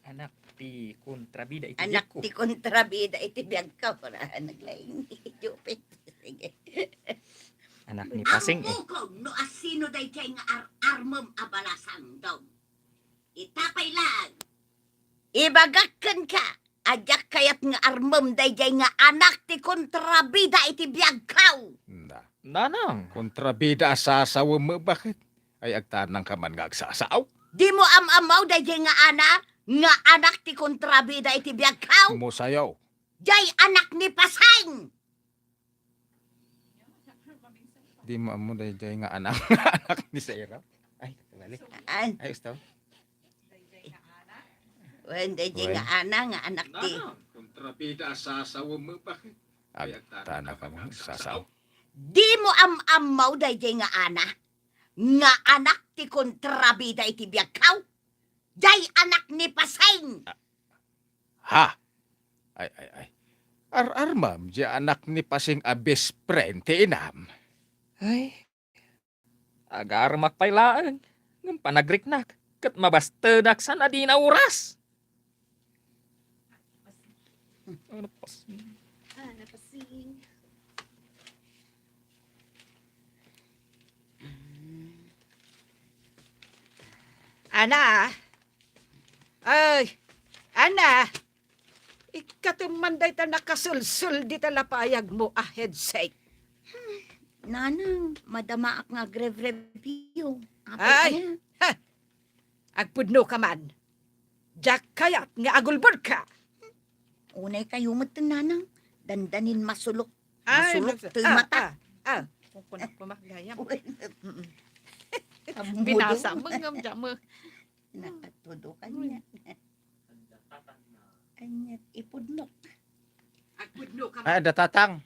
Anak ti kontrabida iti biagko. Anak ti kontrabida iti biagko. Naglaing ni Jupit. Sige. Anak ni Pasing, eh. Ammokon no asino daydiay nga ar-armem a balasang, Dong. Ita pay laeng. Ibagak kenka a diak kayat nga armem daydiay nga anak ti kontrabida iti biagko. Na. Nanang. Kontrabida a sasawem, baket? Ay, agtanangka man nga agsasao? Dimo am-ammo daydiay nga ana, nga anak ti kontrabida iti biagko? Musayo. Jay anak ni Pasing! Di mo ammo dayjay nga anak, anak ni Sarah? Ay, bali. Ay. Ay, gusto? Wen, dayjay nga ana, nga anak ti Nanang, kontrabida a sasawem met, bakit? Ag-, Kaya ta-, tana ka mo, sasaw. Di mo am-ammaw dayjay nga ana, nga anak ti kontrabida iti biagkaw? Jay anak ni Pasing! Ah, ha? Ay, ay, ay. Ar-armam, di anak ni Pasing a best friend ti inam. Ay, agarmak pay laeng, ngem panagriknak, ket mabastedak saan a dina oras. Ano pas? Ah, napasing. Ana, Ay, Ana, ikkatem man dayta nakasulsol dita lapayagmo a headset. Nanang, madamaak nga agrev-review. Apay, Ay, ania? Ha! Agpudno ka man. Diak kayat nga agulbodka. Unay kayo met, Nanang. Dandanin masulok. Ay, Masulok nagsa-, toy ah, mata. Ah, ah. Kukunak ko, Mak, gayam. Uy. Mm-mm. Ammudo. Binasa mo, ngam, dyan mo. Nakatudo ka niya. Anya, ipudno. Agpudno ka. Ah, da tatang.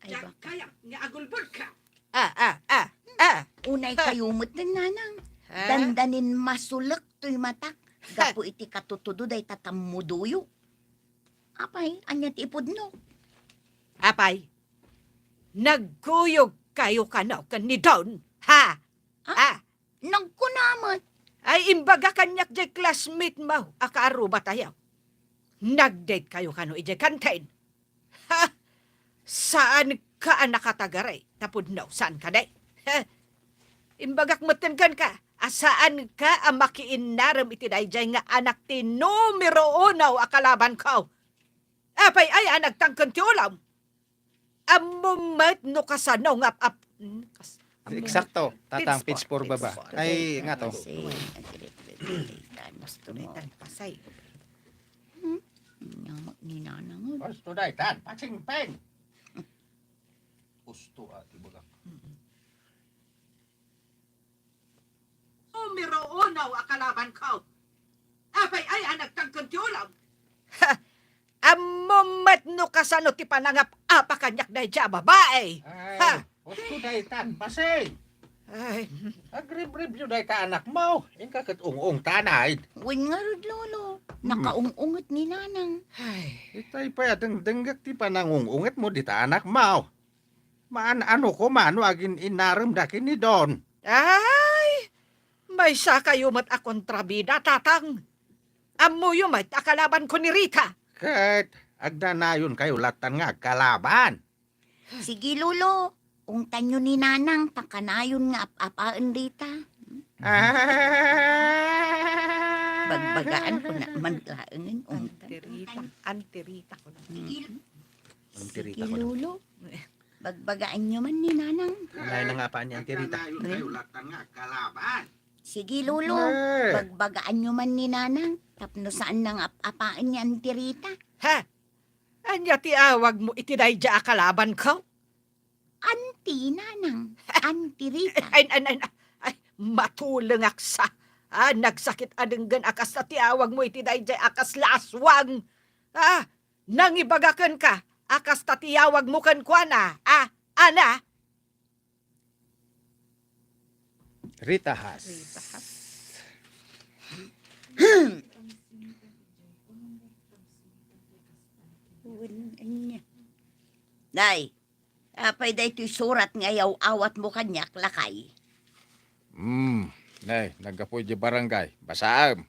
Ay, baka. Kaya nga agulbod ka. Ah, ah, ah, ah. Unay kayo met, Nanang. Ha? Dandanin masulok toy matak. Ha? Gapu iti katutudo dayta tammudoyo. Apay, anya ti ipudno? Apay, nagkuyog kayo kano ken ni Don, ha? Ah? Ah? Nagkuna met. Ay, imbaga kaniak jay classmate mo a kaarruba tayo. Nag-date kayo kano idiay kantin. Ha? Saan ka a nakatagari? Tapod no, saan ka di? Ha? Imbagak metten kenka a saan ka a makiinnarem iti daydiay nga anak ti numero uno a kalaban ko. Apay ay a nagtangken ti ulam? Ammom met no kasano nga ap-, ap-, hmm, kas-, ammom met. Eksakto, tatang, page four, baba. Ay, nga to. Kasi, agreed, agreed, agreed. Gusto na itang pasay. Hmm? Nya, ni Nanang, oh. Gusto na itan, patsingpeng. Gusto, ati, baga. Mm-mm. Numero uno a kalaban ko. Apay ay a nagtangken ti ulam? Ha! Ammom met no kasano ti panangap-apa kaniak daydiay a babae. Ay, ha! Gusto daytan, pasing. Ay. Agrev-review dayta anak mo. Inka ket ung-ungtanay. Wen ngarud, Lolo. Hmm. Nakaung-unget ni Nanang. Ay. Itay pay a dengdengngek ti panangung-unget mo dita anak mo. Maan-ano koma no agin-innaremda ken ni Don? Ay! Maysa kayo met a kontrabida, tatang. Ammoyo met a kalaban ko ni Rita. Ket agdanayon kayo lattan nga agkalaban. Sige, Lolo. Ungtanyo ni Nanang, pakanayon nga ap-apaen dita. Ah. Bagbagaan ko na man laengen, ungtan. Anti Rita, Anti Rita ko na. Sige. Anti Rita ko na. Sige, Lolo. Bagbagaanyo man ni Nanang. Anay na nga pa ni Anti Rita. Agdanayon kayo lattan nga agkalaban. Sige, Lolo. Eh. Bagbagaanyo man ni Nanang. Tapno saan na nga ap-apaen ni Anti Rita. Ha? Ania ti awagmo iti daydiay a kalaban ko? Anti, Nanang. Anti Rita. Ay, ay, ay, ay, matulengak sa. Ah, nagsakit a denggen a kasta ti awagmo iti daydiay a kasla aswang. Ah, nangibaga kenka a kasta ti awagmo kenkuana. Ah, Ana? Rita Has. Rita Has. Wen, ania? Nay, apay daytoy surat nga iyaw-awatmo kaniak, lakay? Hmm, nay, naggapu idiay barangay. Basaem.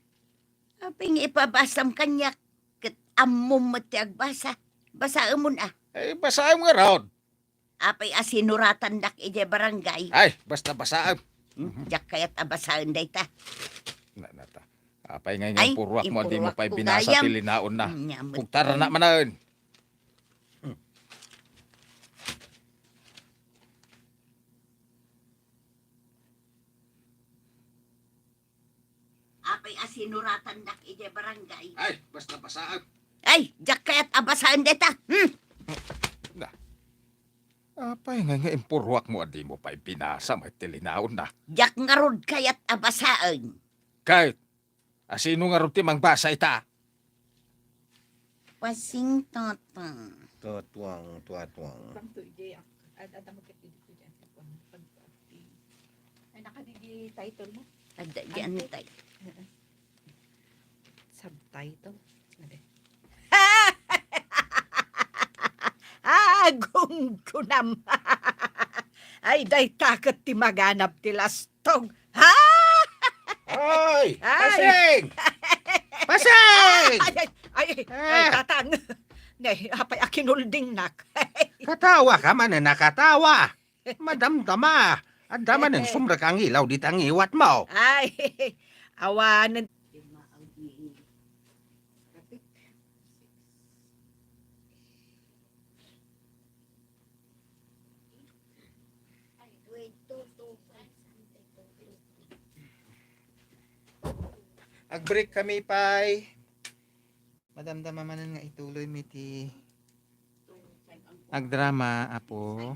Apay nga ipabasam kaniak, ket ammom met ti agbasa. Basaemon a. Ay, basaem ngarud. Apay a sinuratandak idiay barangay? Ay, basta basaem. Hmm? Diak kayat a basaen dayta. Na, nata. Apay ngay nga impuruak mo, di mo pay binasa ti linaon na. Nya met. Kugtarana manen. Hmm. Apay a sinuratandak idiay barangay? Ay, basta basaem. Ay, diak kayat a basaen dayta. Hmm? Na. Apay ngay nga impurruakmo a dimo pay binasa met ti linaonna? Diak ngarud kayat a basaen. Ket, a sino ngarud ti mangbasa ita? Pasing, Tata. Tuatuang, tuatuang. Bangto idiay ak-, ad-, adda mo ket dito diyan, tuatuang. Pag, pag, ay, nakadidi title mo? Adda diyan. Ante. Tay. Subtitle. Ade. Agunggunam. Ay, dayta ket ti maganab ti lastog. Ha? Ay! Ay! Pasing! Pasing! Ay, ay, ay, ay, Ah! Tatang. Ne, apay a kinuldingnak. Katawa ka man, nakatawa. Madamdama. Adda manen sumrek a ngilaw dita ngiwatmo. Ay, awanen. Ag-break kami, pay. Madamdama manen nga ituloymi ti agdrama, Apo.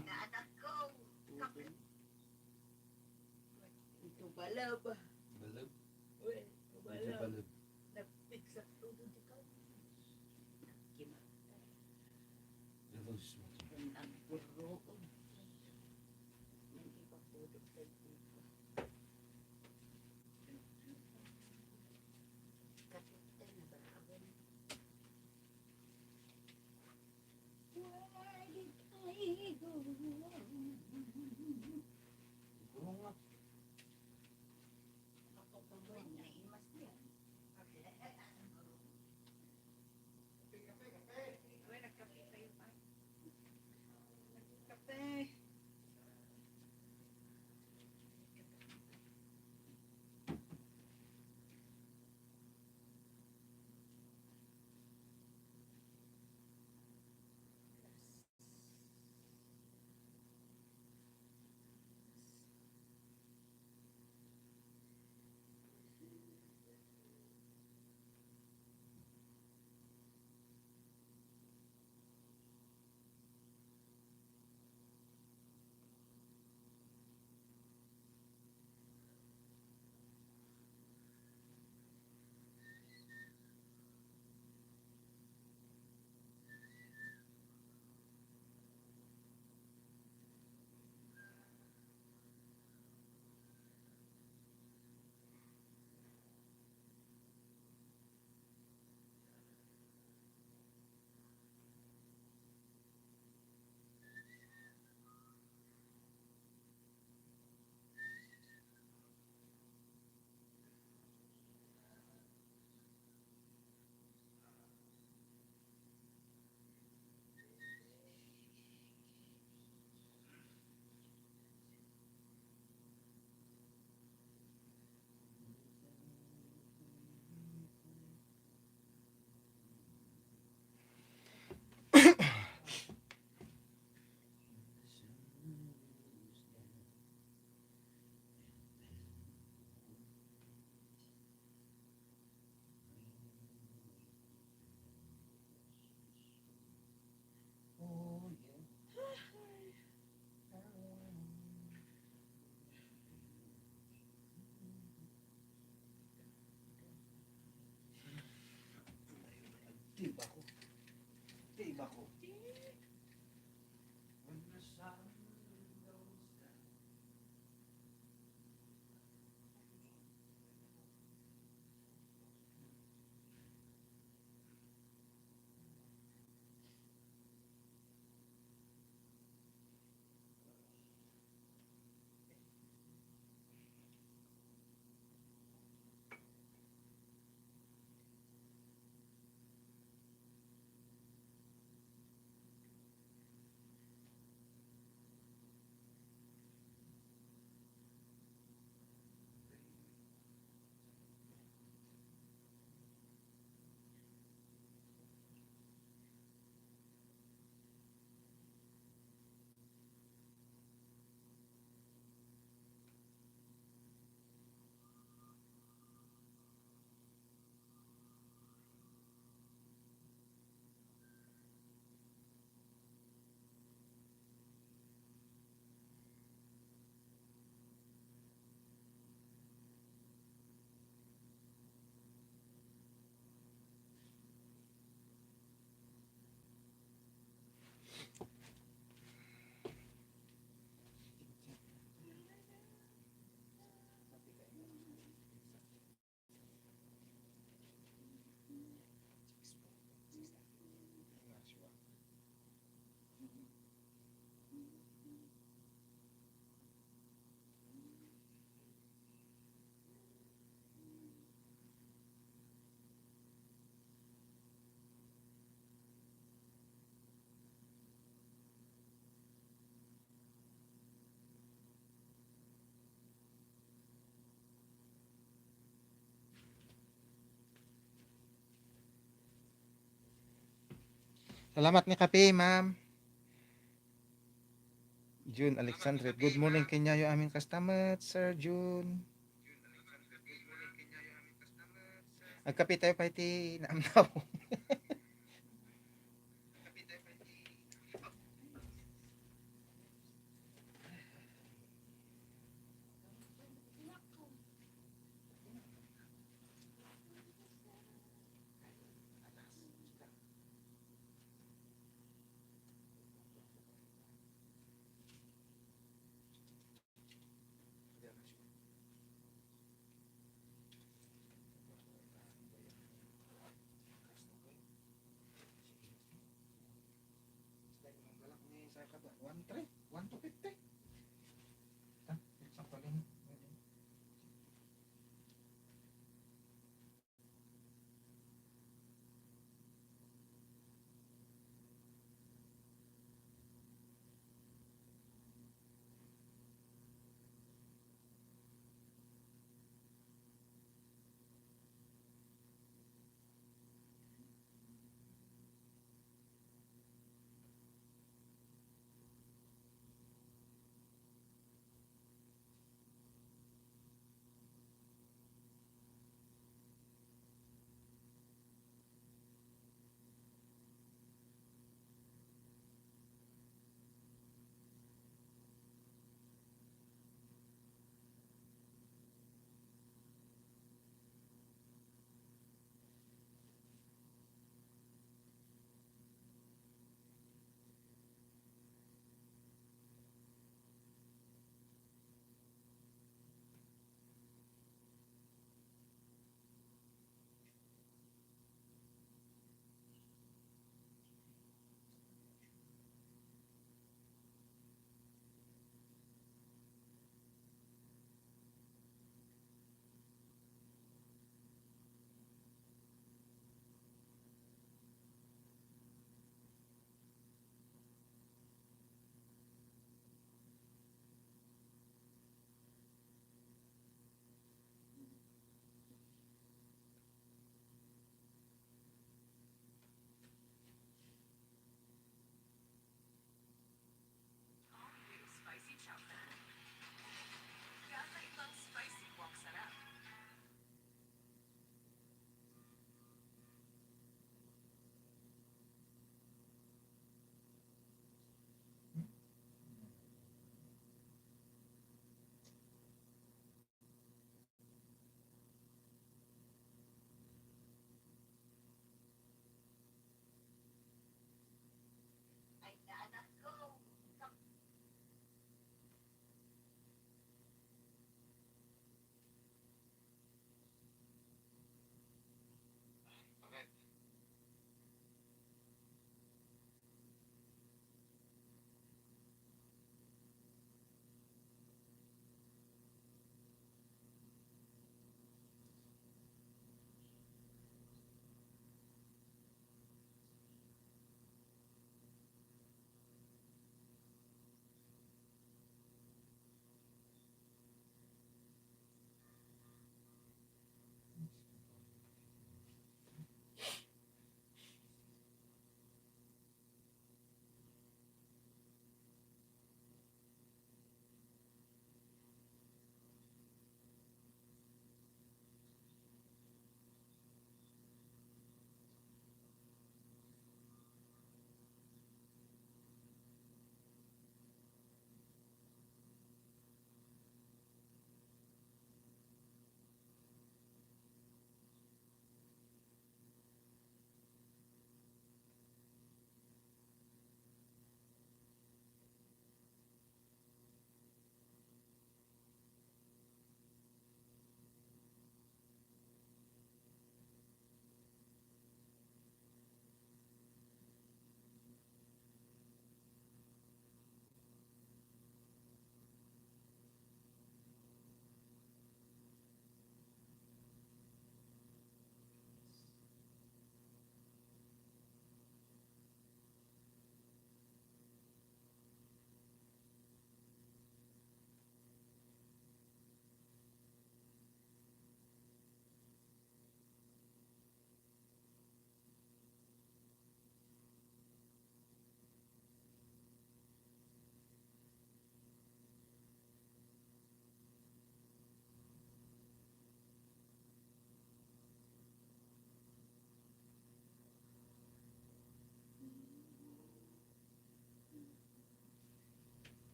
Salamat ni kape, ma'am. June Alexandre, "Good morning, Kenyayo amin kastamet, Sir June." Agkape tayo pa iti naamnaw.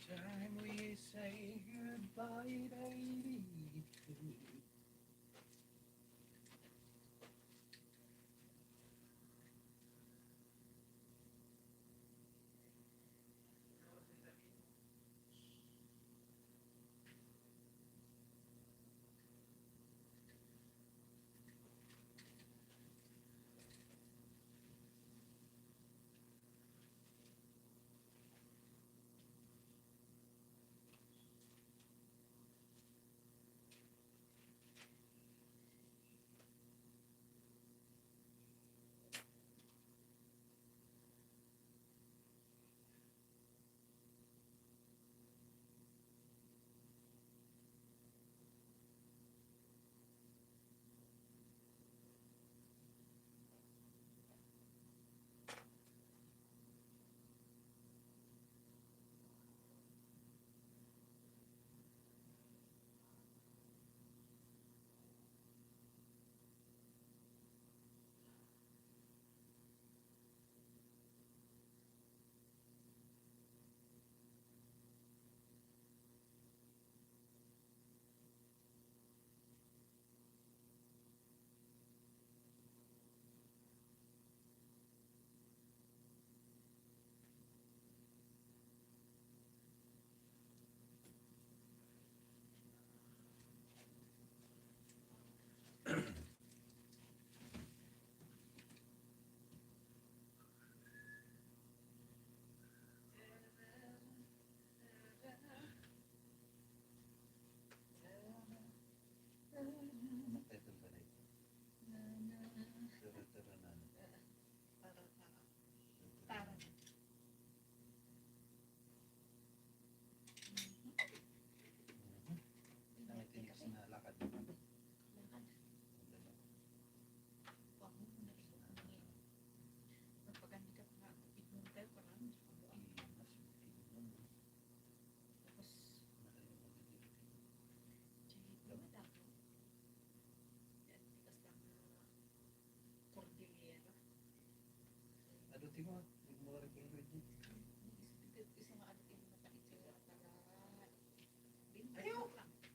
Time we say goodbye, baby. Ano title pala ito? Tara, tara, nana. Tara. Mhm. Ang tinik na lakad. Lakad. Ang ganda. Huwag mo muna rin. Magpaganda ka pa. Ignore tayo para ano. Imas, ignore. Tapos, di ba dapat? Yan, tikas lang na Cordillera. Adu ti mo, di mo rin kayo medyo. Isa, isa nga adu ti mo mapait sa taga. Ayaw!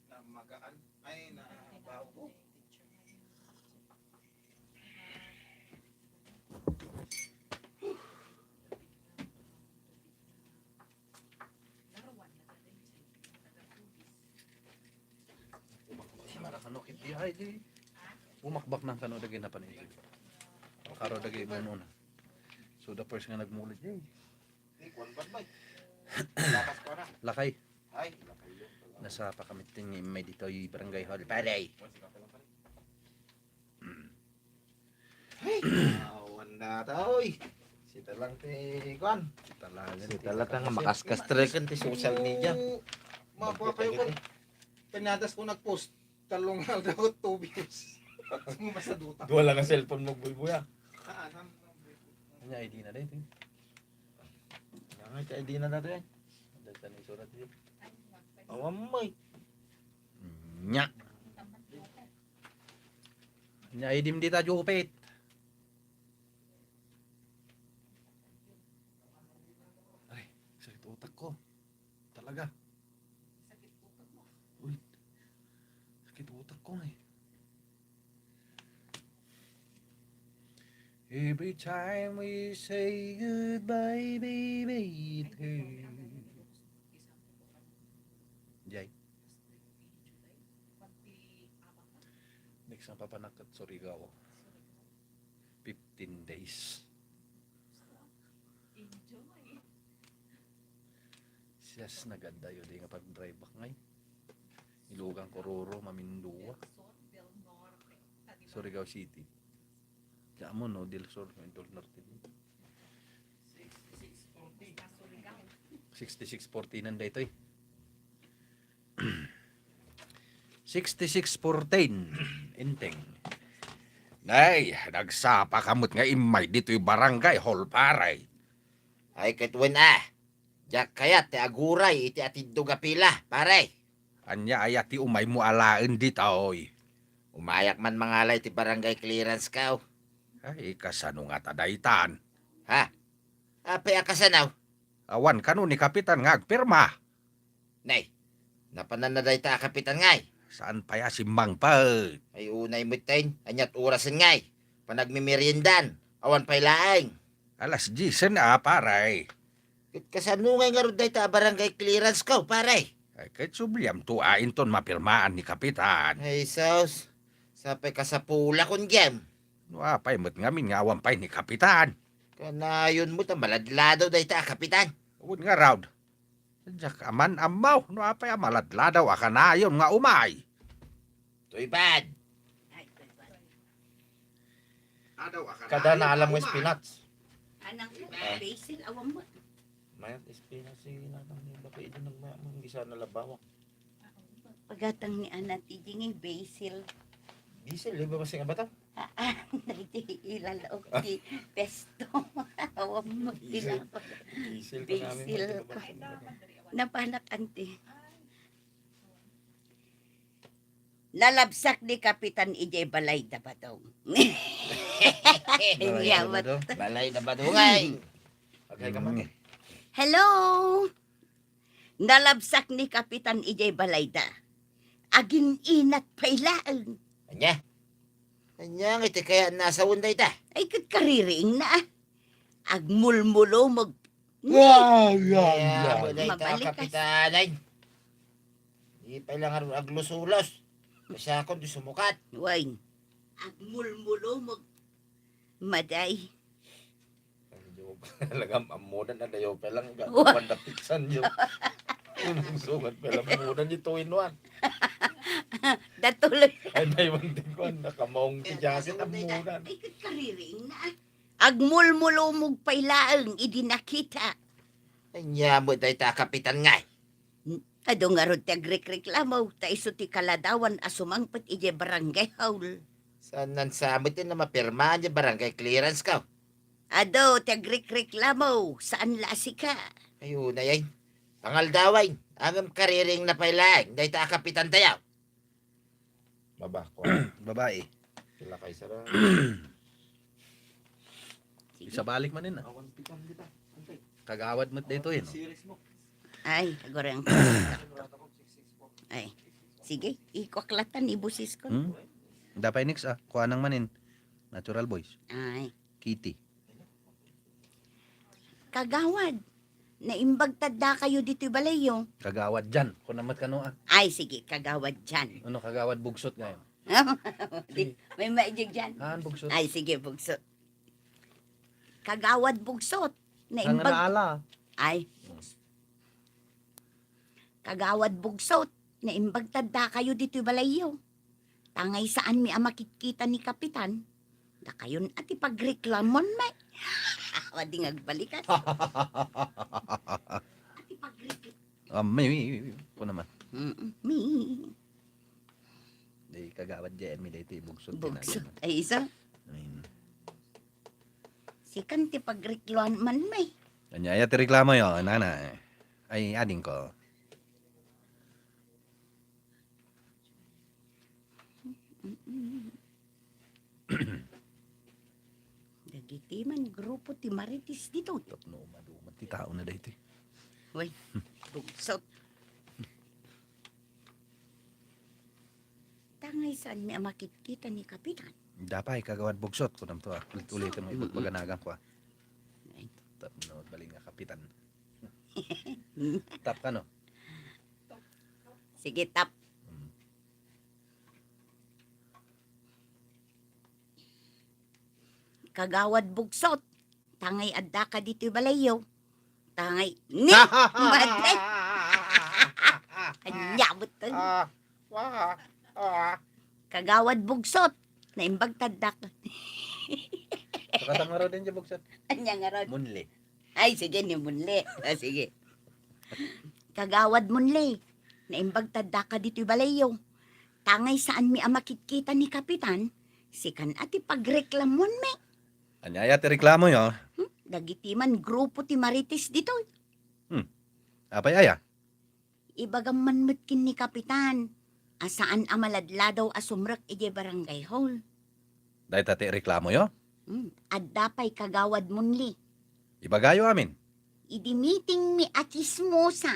Na magaan. Ay, na baho ko. Para kano kiti ay di. Umakbak na kano dagay na panay. Karo dagay mo na. So the first nga nagmulid, eh. Di, kuwan ba, bay? Lakas ko na. Lakay. Ay, lakay yun. Nasa pakamiting may ditoy barangay hall. Pare. Kuwan, si Kape lang, pare. Mm. Ay, awan na ta, oy. Sita lang ti, kuwan. Sita lang ti, sita lang nga makaskas talaga ti social media. Makuha kayo, kuwan. Pinadas ko nag-post. Talong nga daw, two views. Sumuma sa duta. Duwa lang ang cellphone mo, Bulbuya. Ah, nam-, nam-, Anya, I D na daytoy. Anya, I D na daytoy. Dagtan ni surat dito. Awan mo, eh. Nya. Nya, I D mo dita, Jupit. Ay, sakit utak ko. Talaga. Sakit utak mo. Uy, sakit utak ko nga eh. Every time we say goodbye, baby, it hurts. Jay. Next ang papanakat, Surigao. Fifteen days. Enjoy. Siyas, nagadayo di nga pag-drive back ngay. Ilugan ko ruro, mamindua. Surigao City. Diyan mo, no? Del Sur, no? Del Norte din. Sixty-six forty nanday to eh. Sixty-six fourteen. Inteng. Nay, nagsapa ka met nga immay ditoy barangay hall, pare. Ay, ket wen a. Diak kayat ti aguray iti atiddog a pila, pare. Ania aya ti umaymo alaen ditoy? Umayak man mangala iti barangay clearance kaw. Ay, kasano ngata daytan? Ha? Apay a kasano? Awan kano ni Kapitan nga agpirma. Nay, napanan na dayta a kapitan ngay. Saan pay a simmangpet? Ay, unay metten. Ania't orasen ngay? Panagmimeriendan. Awan pay laeng. Alas diesen a, pare. Ket kasano ngay ngarud dayta a barangay clearance ko, pare? Ay, ket subliamto a inton mapirmaan ni Kapitan. Ay, sus. Sapay kasapulakon, Jem. No apay met ngamin nga awan pay ni Kapitan? Kanayon met a maladladaw dayta a Kapitan. Wen ngarud. Diak man ammo no apay a maladladaw a kanayon nga umay. Tuybad. Kada naalam nga spinach. Anang basil, awan mo. Mayat spinach si nanang ni baka ito nagmamang gisa na labawa. Pagatang ni Ana ti dingay basil. Basil, di ba kasi nga bata? Ah, ah, dagiti ilalaok ti pesto. Awan mo ti Basil. Basil pa namin basil. Napanak, anti. Nalabsak ni Kapitan idiay balay da Badong. Balay da Badong? Balay da Badong ay. Agay ka man. Hello? Nalabsak ni Kapitan idiay balayda. Agin-inat pay laeng. Ania? Ania nga iti kayat na asawen dayta? Ay, ket kaririingna, ah. Agmulmulumog. Wow, wow, wow. Mabalikas. Kapitan, ay. Di pay lang aglusulos. Masyakon di sumukat. Way. Agmulmulumog. Maday. Talagang amudan na dayo pa lang. Wa. Kuwan na pizza niyo. Yung sungat pa lang amudan niyo two in one. Datuloy. Ay, may one thing kuwan. Nakamaong ti jacket, amudan. Ay, ket kaririing na. Agmulmulumog pay laeng idi nakita. Ania met dayta a kapitan ngay? Adu ngarud ti agrikreklamo, ta isu ti kaladawan a sumangpet idiay barangay hall. Saan nan sa met ti mapirma idiay barangay clearance ko? Adu ti agrikreklamo, saan la a sika? Ay, unay ay. Pangaldawen, ngem kaririing na pay laeng dayta a kapitan tayo. Baba, ko. Babae. Kila kay Sara. Sige. Isabalik man yun, ah. Awan pitan kita. Antay. Kagawad mo dito, eh, no? Series mo. Ay, agurang. Ay. Sige, ikuaklatan, ibusis ko. Hmm? Dapay next, ah. Kuanang manin. Natural voice. Ay. Kitty. Kagawad, naimbag tadda kayo ditoy balayyo. Kagawad Jan, kuna met kano, ah. Ay, sige, Kagawad Jan. Ano, Kagawad Bugsot ngayon? Di, sige. May maijig dyan. Ah, Bugsot. Ay, sige, Bugsot. Kagawad Bugsot, naimbag. Ala. Ay. Hmm. Kagawad Bugsot, naimbag tadda kayo ditoy balayyo. Tangay saan mi a makitkita ni Kapitan. Dakayon a ti pagreklamuan, may. Adi nga agbalikas. A ti pagrekl- Ah, mi, mi, mi, mi. Ako naman. Mm, mi. Di kagawad J M, dito yung Bugsot. Bugsot. Ay, isa? Ayun. Sikan ti pagreklamuan, may. Anya, aya ti reklamo yo, nana. Ay, ading ko. Dagiti man grupo ti Marites ditoy. Tapno umaduman ti tao na daytoy. Way, Bugsot. Tangay saan mi a makitkita ni Kapitan. Dapay, Kagawad Bugsot, kunam to, ah. Ulit-ulitan mo, mm-mm, ipagpaganagan ko, ah. Ay. Tapno, bali nga, Kapitan. Tap ka, no? Sige, tap. Mm. Kagawad Bugsot, tangay adda ka ditoy balayyo. Tangay, ni! Madi! Anya met to? Ah, wa, ah. Kagawad Bugsot, naimbag taddak. Saka tangarod din dyan, Bugsot. Anya ngarod? Munli. Ay, sige, ni Munli. Ah, sige. Kagawad Munli, naimbag tadda ka ditoy balayyo. Tangay saan mi a makitkita ni Kapitan, sikan a ti pagreklamuan mi. Anya aya ti reklamo yo? Hmm? Dagiti man grupo ti Marites ditoy. Hmm. Apay aya? Ibagam man met ken ni Kapitan a saan a maladladaw a sumrek idiay barangay hall. Dayta ti reklamo yo? Hmm, adda pay Kagawad Munli. Ibagayo amin. Idi meeting mi a chismosa,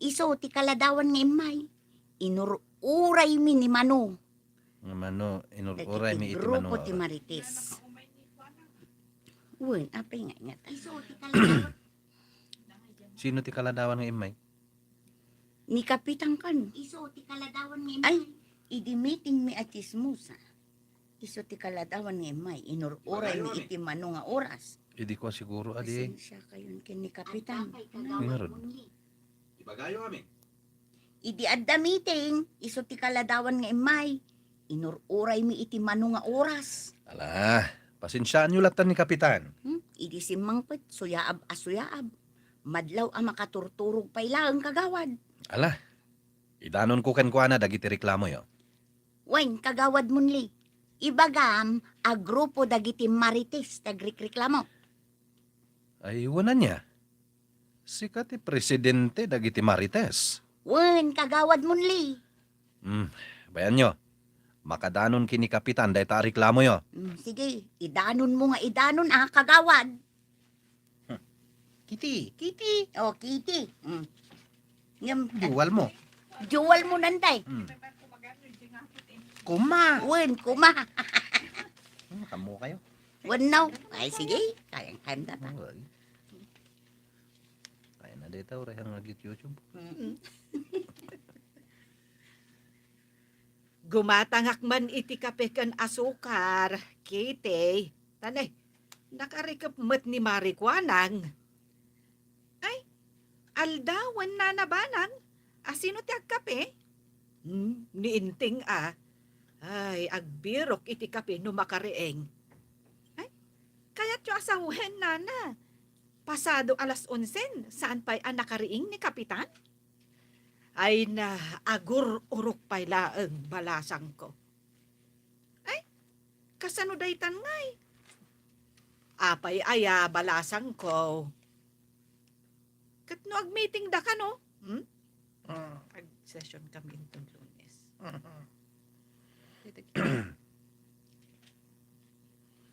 isu ti kaladawan nga immay, inur-uraymi ni Mano. Nga Mano, inur-uraymi iti Mano nga oras. Dagiti grupo ti Marites. Wen, apay nga ingat? Isu ti kaladawan. Sino ti kaladawan nga immay? Ni Kapitan kan. Isu ti kaladawan nga immay. Ay, idi meetingmi a chismosa. Isu ti kaladawan nga immay, inur-uraymi iti Mano nga oras. Idi kua siguro, adi. Pasensiakayon ken ni Kapitan. Ngarud. Ibagayo amin. Idi adda meeting, isu ti kaladawan nga immay, inur-uraymi iti Mano nga oras. Ala, pasensiaanyo latta ni Kapitan. Hmm? Idi simmangpet, suyaab a suyaab. Madlaw a makaturturog pay laeng, kagawad. Ala, idanonko kenkuana dagiti reklamoyo. Wen, Kagawad Munli, ibagam a grupo dagiti Marites ti agrikreklamo. Ay, wen ania? Sika ti presidente dagiti Marites. Wen, Kagawad Munli. Hmm, bayanyo. Makadanon ken ni Kapitan dayta a reklamoyo. Hmm, sige, idanonmo nga idanon, a, Kagawad. Hmm. Kitty, Kitty. O, Kitty. Hmm. Ngem, dualmo. Dualmo nanda. Hmm. Kuma. Wen, kuma. Hmm, kamo kayo. Wen, no? Ay, sige. Kayang-kayam data. O, ay. Kaya na dayta, uray nga nag-YouTube. Mm. Gumatangak man iti kape ken asukar, Kitty. Tanay, nakarikep met ni Mari Kuanang. Ay, aldawen, Nana Banang, a sino ti agkape? Hmm, ni Inting a. Ay, agbirok iti kape no makariing. Ay, kayatyo a sawen, Nana. Pasado alas onsen, saan pay a nakariing ni Kapitan? Ay na, agur-urok pay laeng, balasangko. Ay, kasano daytan ngay? Apay aya, balasangko? Ket no agmeeting da kano? Hmm? Mm. Ag-session kami inton Lunes. Mhm. Dito kita.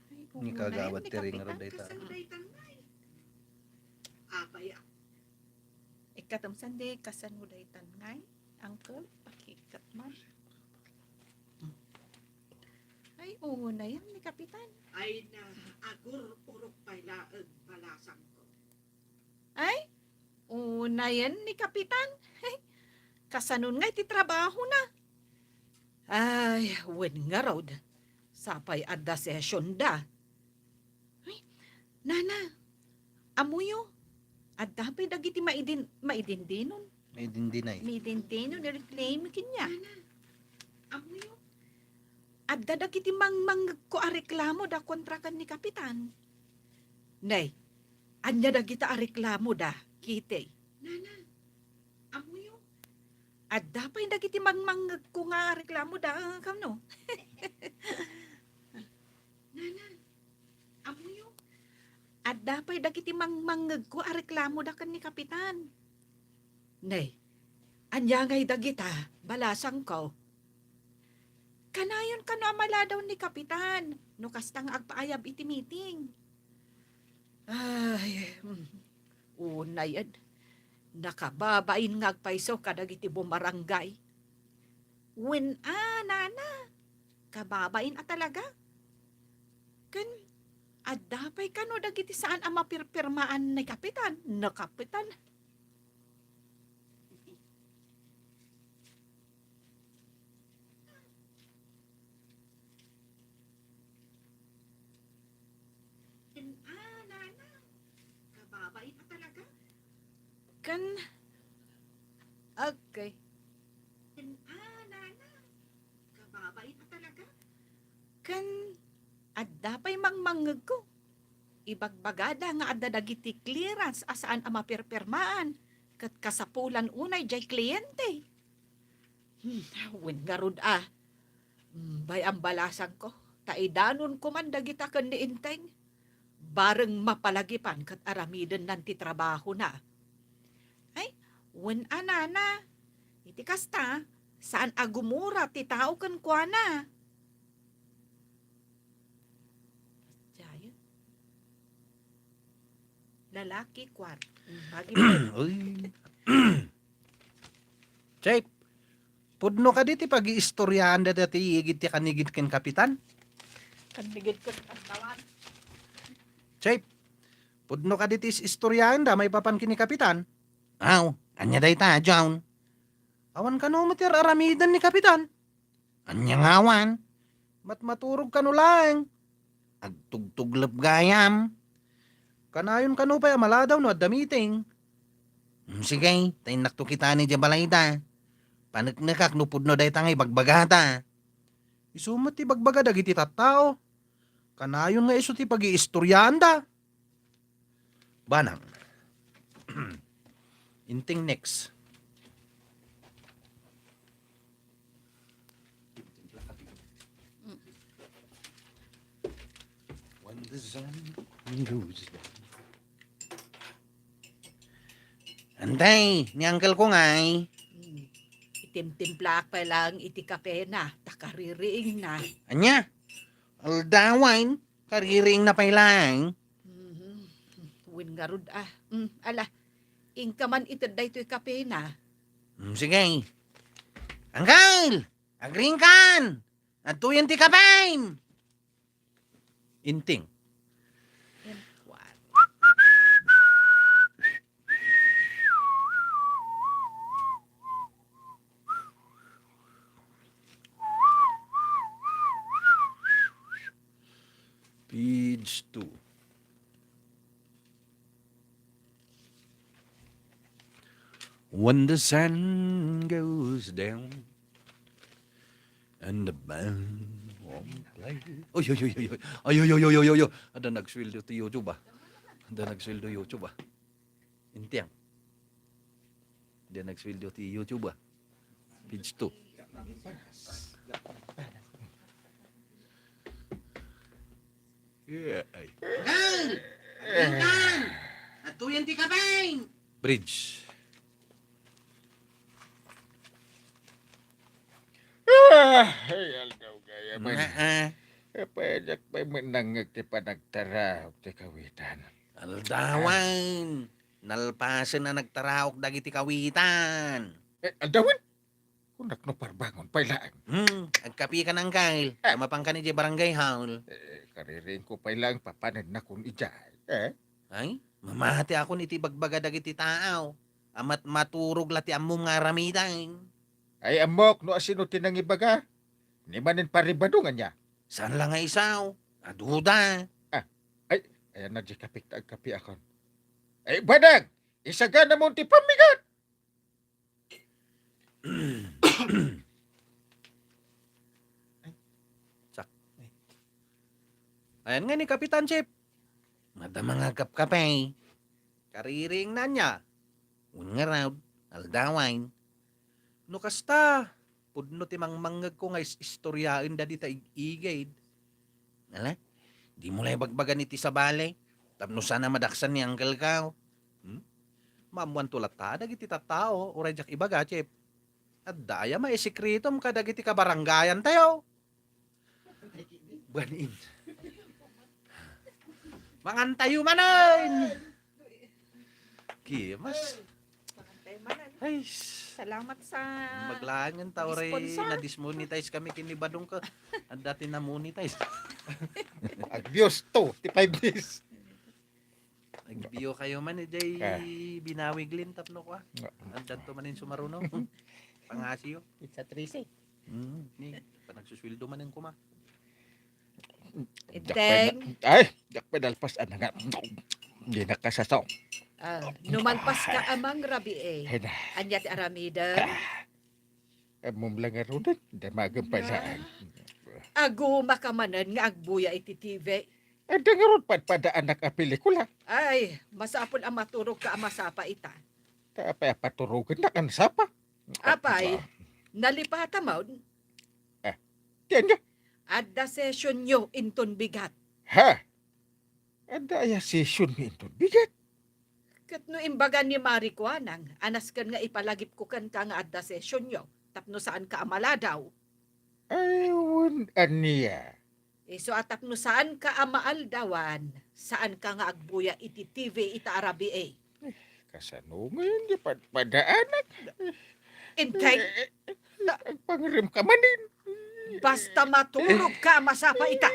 Ay, ni kagawad ti ring dayta. Kasano daytan ngay? Apay, a-, Ikatumsan di kasano daytan ngay, Uncle? Pakikat man. Ay, unayen ni Kapitan. Ay na, agur-urok pay laeng, balasangko. Ay, unayen ni Kapitan. Kasanon ngay ti trabahona? Ay, wen ngarud. Sapay adda session da. Ay, Nana, ammoyo, adda pay dagiti maidin-, maidindinon. Maidindinay. Maidindinon, reclaim kanya. Nana, ammoyo, adda dagiti mangmangngegko a reklamo da kontra ken ni Kapitan. Nay, ania dagita a reklamo da, Kitty? Nana, ammoyo, adda pay dagiti mangmangngegko nga reklamo da, ah, kano? Nana, ammoyo? Adda pay dagiti mangmangngegko a reklamo da ken ni Kapitan. Nay, ania ngay dagita, balasangko? Kanayon kano a maladaw ni Kapitan no kasta nga agpaayab iti meeting. Ay, mm, unayen, nakababain nga agpayso kadagiti bumarangay. Wen a, Nana, kababain a talaga. Ken, adda pay kano dagiti saan a mapirpirmaan ni Kapitan, ni Kapitan. Ken, ah, Nana, kababain a talaga. Ken, okay. Ken, ah, Nana, kababain a talaga. Ken, adda pay mangmangngegko. Ibagbagada nga adda dagiti clearance a saan a mapirpirmaan, ket kasapulan unay jay kliente. Hmm, wen ngarud a. Hmm, bay-am balasangko, ta idanonko man dagita ken ni Enteng. Bareng mapalagipan ket aramidennan ti trabahona. Ay, wen a, Nana. Iti kasta, saan a gumura ti tao kenkuana. Diayen. Lalaki, kuan. Mm, bagi mo. Uy. Chief, pudno kadi ti pagiistoriaanda dayta igid ti kanigid ken Kapitan? Kanigid ken Kapitan. Chief, pudno kadi ti is-istoriaanda maipapan ken ni Kapitan? Aw, ania dayta, John? Awan kano met ti ar-aramiden ni Kapitan? Ania nga awan? Matmaturog kano laeng. Agtugtuglep gayam. Kanayon kano pay a maladaw no adda meeting. Hmm, sige, ta innakto kitaen idiay balayda. Paneknekak no pudno dayta nga ibagbagada. Isu met ti ibagbaga dagiti tattao. Kanayon nga isu ti pagiistoriaanda. Banang. Inting next. When the sun goes down. Antay, ni uncle ko ngay. Hmm. Itimtimplaak pay laeng iti kapena, ta kaririingna. Ania? Aldawen, kaririingna pay laeng. Mhm. Wen ngarud, ah. Mm, ala, inka man ited daytoy kapena. Mm, sige. Uncle! Agriingkan! Adtoyen ti kapem! Inting. Yan, kuwan. Page two. When the sun goes down and the band won't play. Oy, oy, oy, oy, oy. Ay, oy, oy, oy, oy, oy, oy. Ada nagsweldo ti YouTube, ah. Ada nagsweldo YouTube, ah. Intiang. Ada nagsweldo ti YouTube, ah. Page two. Yeah, ay. Uncle! Uncle! Adtoyen ti kapeng! Bridge. Ah, ay, aldaw gayam. Nga, ah. Apay, diak pay met nangngeg ti panagtaraok ti kawitan. Aldawen. Nalpasen a nagtaraok dagiti kawitan. Eh, aldawen? Kunak no parbangon pay laeng. Hmm, agkapika, uncle. Ah. Mapanka idiay barangay hall. Eh, kaririingko pay laeng papanennakon idiay. Eh? Ay, mamatiakon iti ibagbaga dagiti tao. Amat maturog la ti ammom nga aramiden. Ay, ammok no asino ti nangibaga. Ni manen paribado nga niya. Saan la nga isaw? Aduda. Ah, ay, ayan na di kapik ta agkapiakon. Ay, banag! Isaganamon ti pammigat! Sak. Ayan nga ni Kapitan Chip. Madama nga agkapkape. Kaririingna ania. Wen ngarud, aldawen. No kasta, pudno ti mangmangngegko nga is-istoriaenda dita ig-igid. Ala, dimo la ibagbagan iti sabali, tapno saan a madaksan ni uncle ko. Hmm? Maammoanto latta dagiti tattao, uray diak ibaga, Chip. Adda aya maisekretom kadagiti kabarangayantayo? Banin. Mangantayo manen. Kimas. Mangantayo manen. Ay, s- Salamat sa Maglaangen ta uray sponsor. Na-dismonetize kami ken ni Badong ka. Adda ti na-monetize. Ag-views to, ti five days. Nagbiyo kayo man, eh, jay Ah. Binawi Glen tapno kwa. Ah. Addanto manen sumaruno. Pangasiyo. It's a tricey. Mm, ni, panagsusweldo manen kuma. Diak pay na-, Iteng. Ay, diak pay nalpas, ana nga. Di nakasasaw. Ah, numalpas ka, Amang Rabi, eh. Ay, na. Anya ti aramida? Ah. Ammom la ngaruden, damagen pay laeng. Aguma ka manen nga agbuya iti T V. Adda ngarud padpadaanak a pelikula. Ay, masapul a maturog ka a masapa ita. Ta apay a paturogennak a nasapa? Apay, nalipata manen? Ah, ti ania? Adda session yo inton bigat. Ha? Adda aya session mi inton bigat? Ket no imbaga ni Mari Kuanang, a nasken nga ipalagipko kenka nga adda session yo, tapno saan ka a maladaw. Ay, wen ania? Isu a tapno saan ka a maaldawan, saan ka nga agbuya iti T V ita a rabii. Eh, kasano ngayon di padpadaanak? Enteng? Eh, eh, agpangrem ka manen. Basta maturog ka, masapa ita.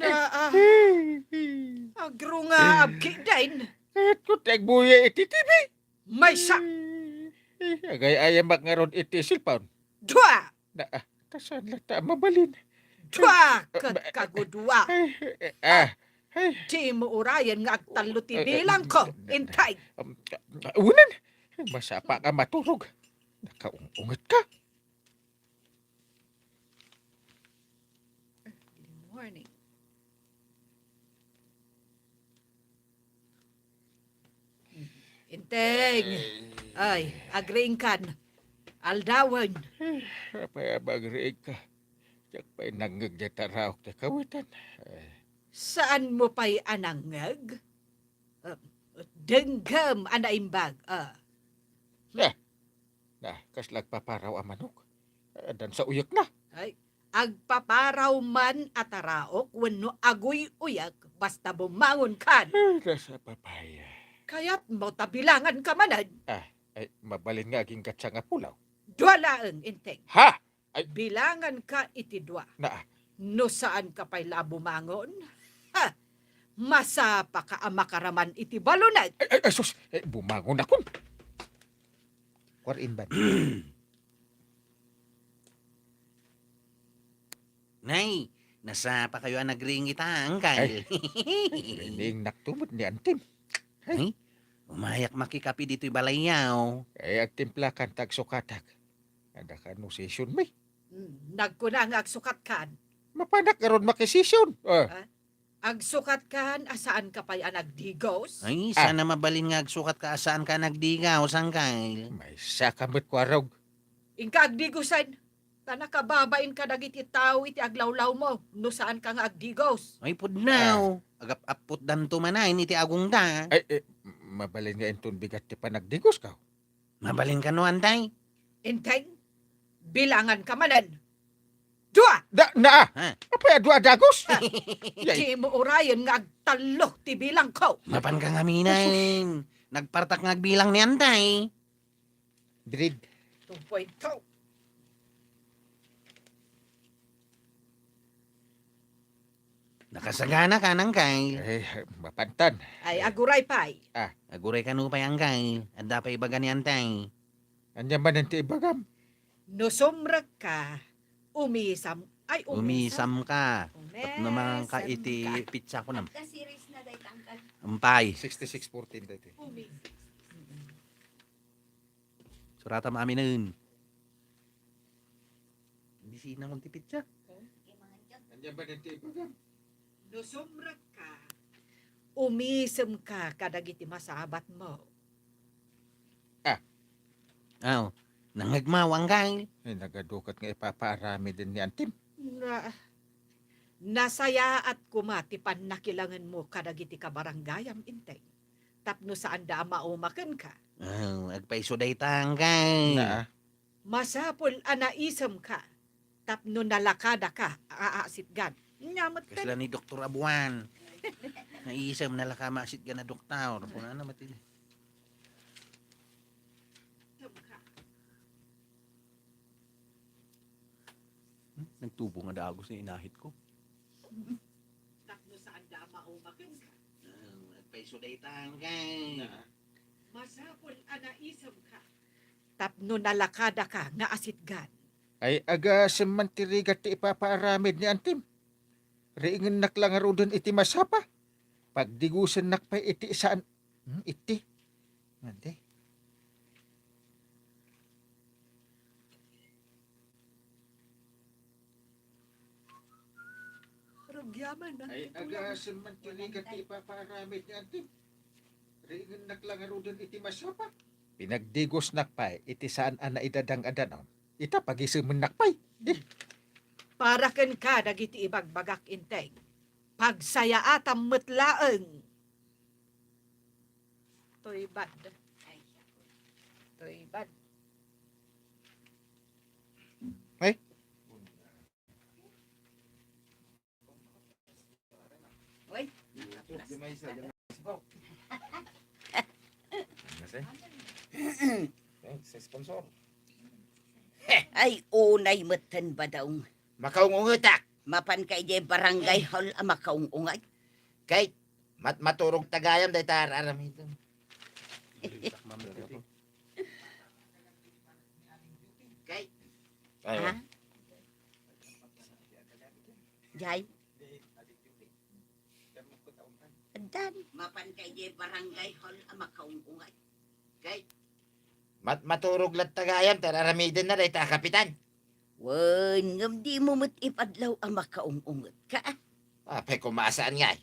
Naa, agrungaabki dayn. Kayatko ti agbuya iti T V. Maysa. Eh, agay-ayamak ngarud iti cellphone. Dua. Na, ah, ta saan latta a mabalin? Dua ket kagudua. Ay, eh, ah, ay. Dimo urayen nga agtallo ti bilangko, intay. Um, unan, masapa ka maturog. Nakaung-unget ka. Early morning. Inteng. Ay, agriingkan. Aldawen. Apay a agriingka? Diak pay nangngeg diay taraok ti kawitan. Ay. Saanmo pay a nangngeg? Ah, denggem a naimbag. Ah. Na, kasla agpaparaw a manok? Addan sa uyekna. Ay, agpaparaw man a taraok wenno aguy-uyak, basta bumangon kan. Ay, nasa papaya. Kayatmo ta bilangan ka manen? Ah, ay, mabalin nga aginggatsa nga pulaw. Dua laeng, inteng. Ha? Ay. Bilangan ka iti dua. Naa. No saan ka pay la a bumangon, ha, masapa ka a makaraman iti baluneg. Ay, ay, ay, sus! Eh, bumangon akon. Kuar imban. Nay, nasapa kayo a nagring ita, angkal? Ay, riningnak tumod ni Antim. Ay, umayak makikapi ditoy balayyaw. Ay, agtimplakan ta agsukatak. Adda ka no session, may? Hmm, nagkuna nga agsukat kan. Mapanak ngarud makisession. Ah. Ah, agsukat kan a saan ka pay a nagdigos? Ay, sana mabalin nga agsukat ka a saan ka nagdigos, angkal. Maysa ka met kuarog. Inka agdigosen. Ta nakababain kadagiti tao iti aglawlawmo no saan ka nga agdigos. Ay, pudnaw. Ah. Agap-appotdanto manen iti agongda. Ay, eh, mabalin nga inton bigat ti panagdigoska. Mabalin kano, antay? Inteng, bilangan ka manen. Dua! Da, naa! Ha? Apay a dua a dagos? Ha? Yay. Dimo urayen nga agtallo ti bilangko. Mapan ka ngamin. Nagpartak nga agbilang ni antay. Bread. Two point two. Nakasagana ka, angkal. Eh, mapantan. Ay, aguray pay. Ah. Aguray kano pay, angkal. Adda pay ibaga ni antay. Ania manen ti ibagam? No sumrek ka, umisam, ay, umisam. Umisam ka. Tapno mangka iti pitsa ko nam. Agka series na dayta, angkal. Umpay. Sixty-six fourteen dayta. Umisam. Surata maaminen. Hindi sinangon ti pitsa. Ania ba dagiti ibagam? No sumrek ka, umisem ka kadagiti masabatmo. Ah. Aw, nangngegmo, angkal? Ay, nagadukat nga ipapaaramiden ni Antim. Na, nasayaat koma ti pannakilangenmo kadagiti kabaranggayam, intay. Tapno saanda a mauma kenka. Ah, agpayso dayta, angkal. Naa. Masapul a naisemka tapno nalakadaka a aasitgan. Nia met ken. Kasla ni Doktor Abuan. Naisem, nalaka maasitgan a doktor. Kunana met idi. Hmm? Nagtubo nga dagos nga inahit ko. Tapno saanda a mauma kenka. Ah, agpayso dayta, angkal. Masapul a naisemka. Tapno nalakadaka nga asitgan. Ay, agasem man ti rigat ti ipapaaramid ni Antim. Riingennak la ngaruden iti masapa. Pagdigusennak pay iti saan. Hmm, iti. Ante. Rugyaman na. Ay, agasem man ti rigat ti ipapaaramid ni Antim. Riingennak la ngaruden iti masapa. Pinagdigosnak pay iti saan a naidadang a danum. Ita, pagisemennak pay. Eh. Para kenka dagiti ibagbagak, inteng. Pagsayaatam met laeng. Tuybad. Tuybad. Ay. Uy. Eh, sa sponsor. Ay, unay metten, Badong. Makaung-ungetak. Mapanka idiay barangay hall a makaung-unget. Kay, mat-, maturog ta gayam dayta ar-aramiden. Kay, ay, ha? Jay? Addan. Mapanka idiay barangay hall a makaung-unget. Kay, mat-, maturog latta gayam ta ar-aramidenna dayta a kapitan. Wen, ngem dimo met ipadlaw a makaung-ungetka. Apay, koma saan ngay.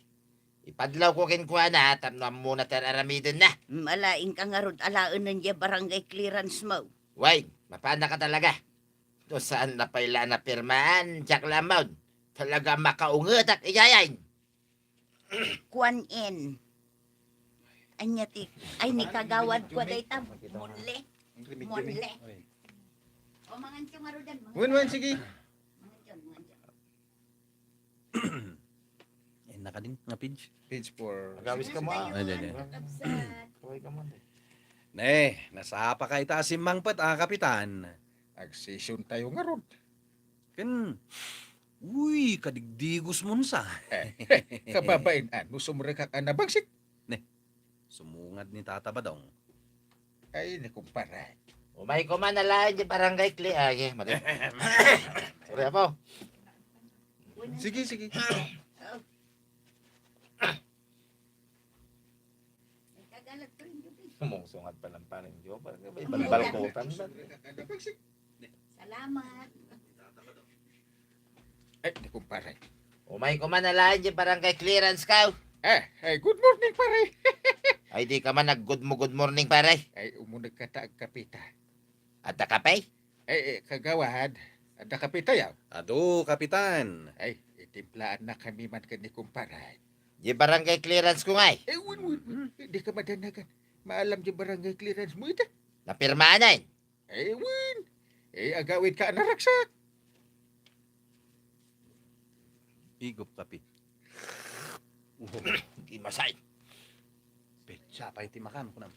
Ipadlawko kenkuana tapno ammona ti ar-aramidenna. Malaingka ngarud alaenen diay barangay clearance mo. Wen, mapannaka talaga. No saanna pay la a napirmaan, diak la ammo. Talaga makaungetak idiay. Kuan in. Ania ti, ay, ni kagawad ko dayta, monle. Monle. O, mangan kayo, marudan, mangan kayo. Wen, wen, sige. Mangan kayo, mangan kayo. Ay, naka din nga page. Page four. Agawis ka mo, ah. Ay, di, di. Kabsat. Kaway ka mo, di. Ne, nasapa ka ita a simmangpet, ah, Kapitan. Agsession tayo ngarud. Ken, uy, kadigdigos mo sa. Eh, kababain, ano, sumrekak a nabagsik? Ne, sumungad ni Tata Badong. Ay, ni kumpare. Umay ko man, alaen di barangay Cli-, ay, eh, mali. Sorry, apo. Sige, sige. Sumungsungat pa ng paring Joe. Parang may balbalkutan na. Salamat. Ay, di kumpare. Umay ko man alaen di barangay clearance ka. Eh, eh, good morning, pare. Ay, di ka man nag-good mo, good morning, pare. Ay, umuneg ka ta agkapita. Adda kape? Ay, eh, kagawad, adda kape tayo? Adu, Kapitan. Ay, itimplaan na kami man ken ni kumpare. Di barangay clearance ko ngay. Eh, win, win, win. Eh, di ka madanagan. Maalam di barangay clearance mo ita. Napirmanan. Eh, win. Eh, agawid ka, naragsak. Igop kape. Di masay. Petsa pa iti makan, kunam.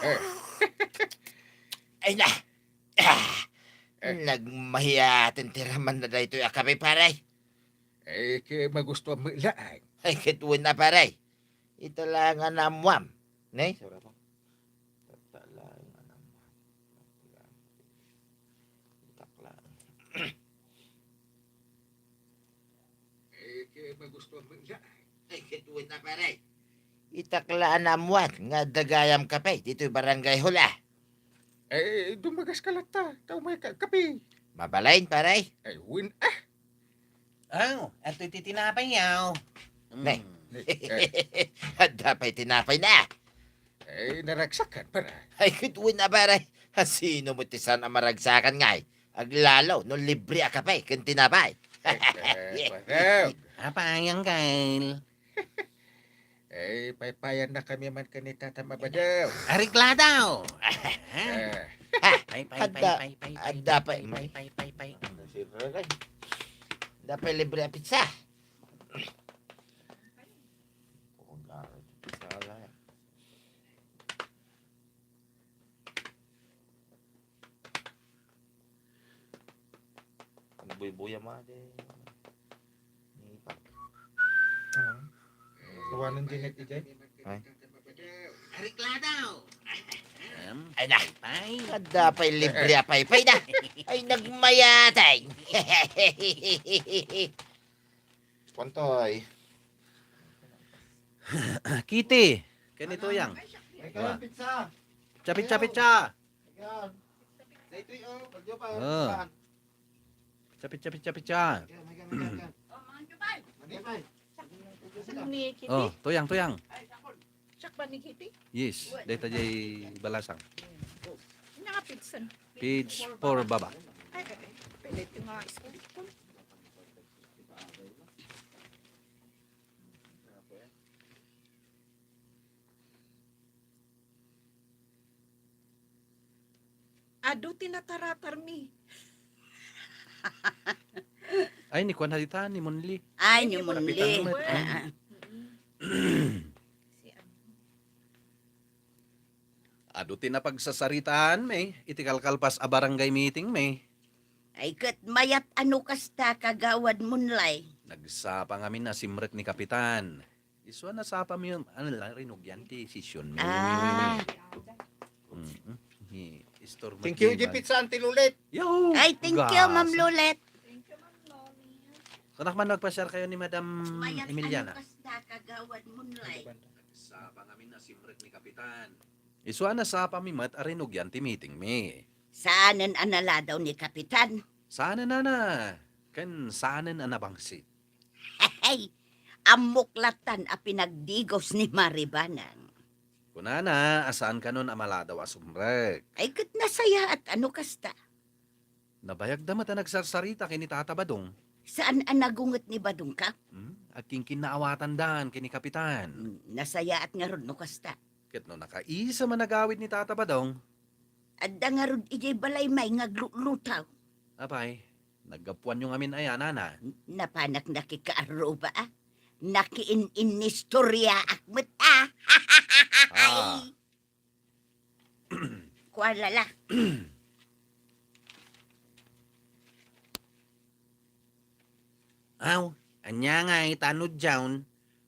Eh. Ay na. Ah. Eh. Nagmahiaten ti raman na daytoy a kape, pare. Eh, ke magustuhan mo laang. Ay, ket wen a, pare. Ita laeng a naammuam. Ne? Sura pa. Ita laeng a naammuam. Ita laeng. Eh, ke magustuhan mo laang. Ay, ket wen a, pare. Itak la a naammuan nga adda gayam kape ditoy barangay hall a. Eh, dumagas ka latta, ta umay ka kape. Mabalin, pare? Ay, wen, ah. Aw, adtoy ti tinapay yaw. Ne. Mm. Eh. Adda pay tinapay na. Eh, naragsakan, pare. Ay, ket wen a, pare. Sino met ti saan a maragsakan ngay? Aglalo no libre a kape ken tinapay. Eh, eh, pare. Apay, Uncle? Eh, paypayan na kami man ken ni Tata Mabadaw. Arikladaw! Eh. Pay, pay, adda, pay, pay, pay, adda pay, pay, pay, pay, pay, pay. Adda pay libre a pizza. Ang buybuya, made. Ni pa. Ah. Kawanan din nag-ijay? Ay. Arikladaw! Em, ay na. Paypay. Adda pay libre a paypay na. Ay, nagmayatay. Kuantoy? Kitty. Ken ni Tuyang. Ay, kayo, pizza. Pizza, pizza, pizza. Ayan. Daytoy, oh, bagyo pa, oh. Ah. Pizza, pizza, pizza, pizza. Ayan, may ganun, ayan. Ano ni Kitty? Oh, Tuyang, Tuyang. Siak ba ni Kitty? Yes, dayta jay balasang. Nga pizza. Page four baba. Ay, ay, ay. Pwede ito nga school. Adu ti nataratarmi. Ay, ni kuan dita, ni Monli. Ay, ni Monli. Kapitan met. Ah, ah. Mm-mm. Si ano? Adu ti napagsasaritaanmi iti kalkalpas a barangay meetingmi. Ay, ket mayat a no kasta, Kagawad Munlay. Nagsapa ngamin a simrek ni Kapitan. Isu a nasapami, ano lang, rinugyan ti sesionmi. Ah. Mm-mm. Ni Istor Thank you, Matliman. J P, sa Auntie Lulet. Yo! Ay, thank you, Ma'am Gasat. Lulet. Kanak man nagpa-share kayo ni Madam Mayat Emiliana. Ano kasta, Kagawad Munlay. Nagsapa ngamin a simrek ni Kapitan. Isu a nasapami met a rinugyan ti meetingmi. Saanen a naladaw ni Kapitan? Saanen a na, ken saanen a nabangsit. Hey! Ammok latan a pinagdigos ni Maribanang. Kunana a saan kanon a maladaw a sumrek. Ay, ket nasayaat a no kasta. Nabayagda met a nagsarsarita ken ni Tata Badong. Saan a nagunget ni Badong ka? Hmm? Agkinkinnaawatan dan ken ni Kapitan. Hmm, nasayaat ngarud no kasta. Ket no nakaisem a nagawid ni Tata Badong. Adda ngarud idiay balaymi nga aglutlutaw. Apay, naggapuanyo ngamin aya, nana? N-, napanak nakikaarruba, a. Nakiin-innistoriaak met, a. Ah. Kualala. Aw, ania ngay ta no diaon,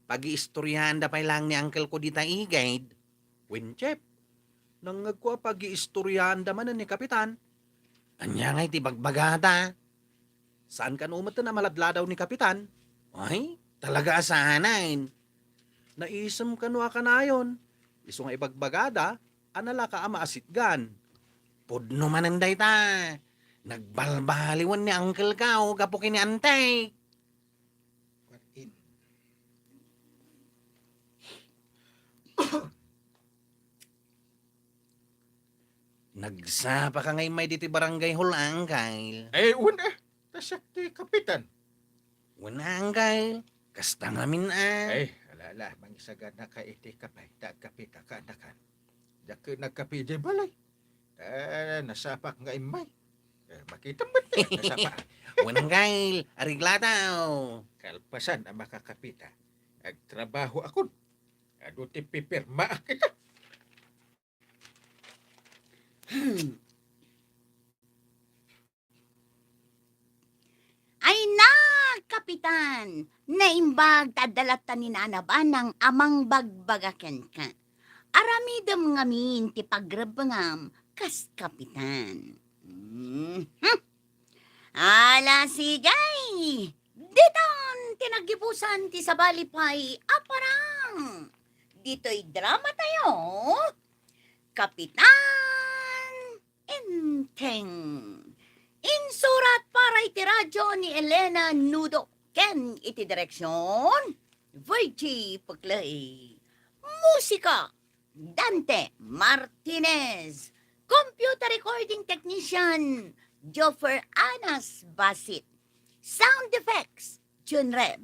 pagiistoriaanda pay laeng ni uncle ko dita igid? Wen, Chef, nangngegko a pagiistoriaanda manen ni Kapitan. Ania ngay ti bagbagada? Saan kano metten a maladladaw ni Kapitan? Ay, talaga a saanen. Naisem kano a kanayon, isu nga ibagbagada a nalaka a maasitgan. Pudno manen dayta, nagbalbaliwen ni Uncle Kao gapu ken ni Auntie. Nagsapa ka ngay may ditoy barangay hall, Uncle? Ay, wen, a. Ta siak ti kapitan. Wen, Uncle. Kasta ngamin, a. Ay, ala, ala, mangisagana ka iti kape, ta agkapita ka, anakan. Diak nagkape idiay balay. Ta nasapak nga immay. Eh, makitam met, a, nasapa. Wen, Uncle. Areglataw. Kalpasan a makakapita. Agtrabahoakon. Adu ti pipirmaak ita. Hmm. Ay na, Kapitan! Naimbag ta adda latta ni Nana Banang a mangbagbaga kenka. Aramidem ngamin ti pagrebbengam kas kapitan. Mhm. Ala, sige! Ditan ti naggibusan ti sabali pay a parang. Ditoy dramatayo, Kapitan Enteng. Insurat para iti radyo ni Elena Nudo ken iti direksyon, Virgie Peclay. Musika, Dante Martinez. Computer recording technician, Joffer Anas Basit. Sound effects, Jun Reb.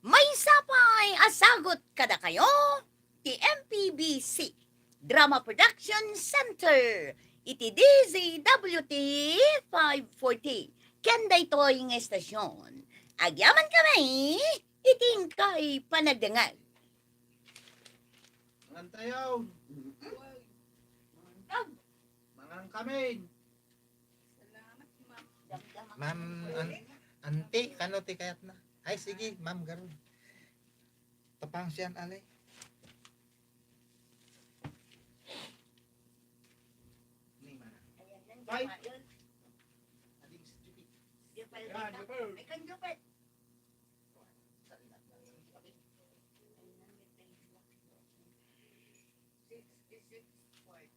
Maysa pay a sagut kadakayo ti M P B C Drama Production Center iti D Z W T five forty. Ken daytoy nga estasyon, agyaman kami iti inkay panagdengngeg. Mangan tayo. Mangan kami. Ma'am, an-, auntie, kano ti kayatna? Ay, sige, ma'am, garud. Tapang siyan, ali. Bye. Aling stupid. Yan, super. Sixty-six point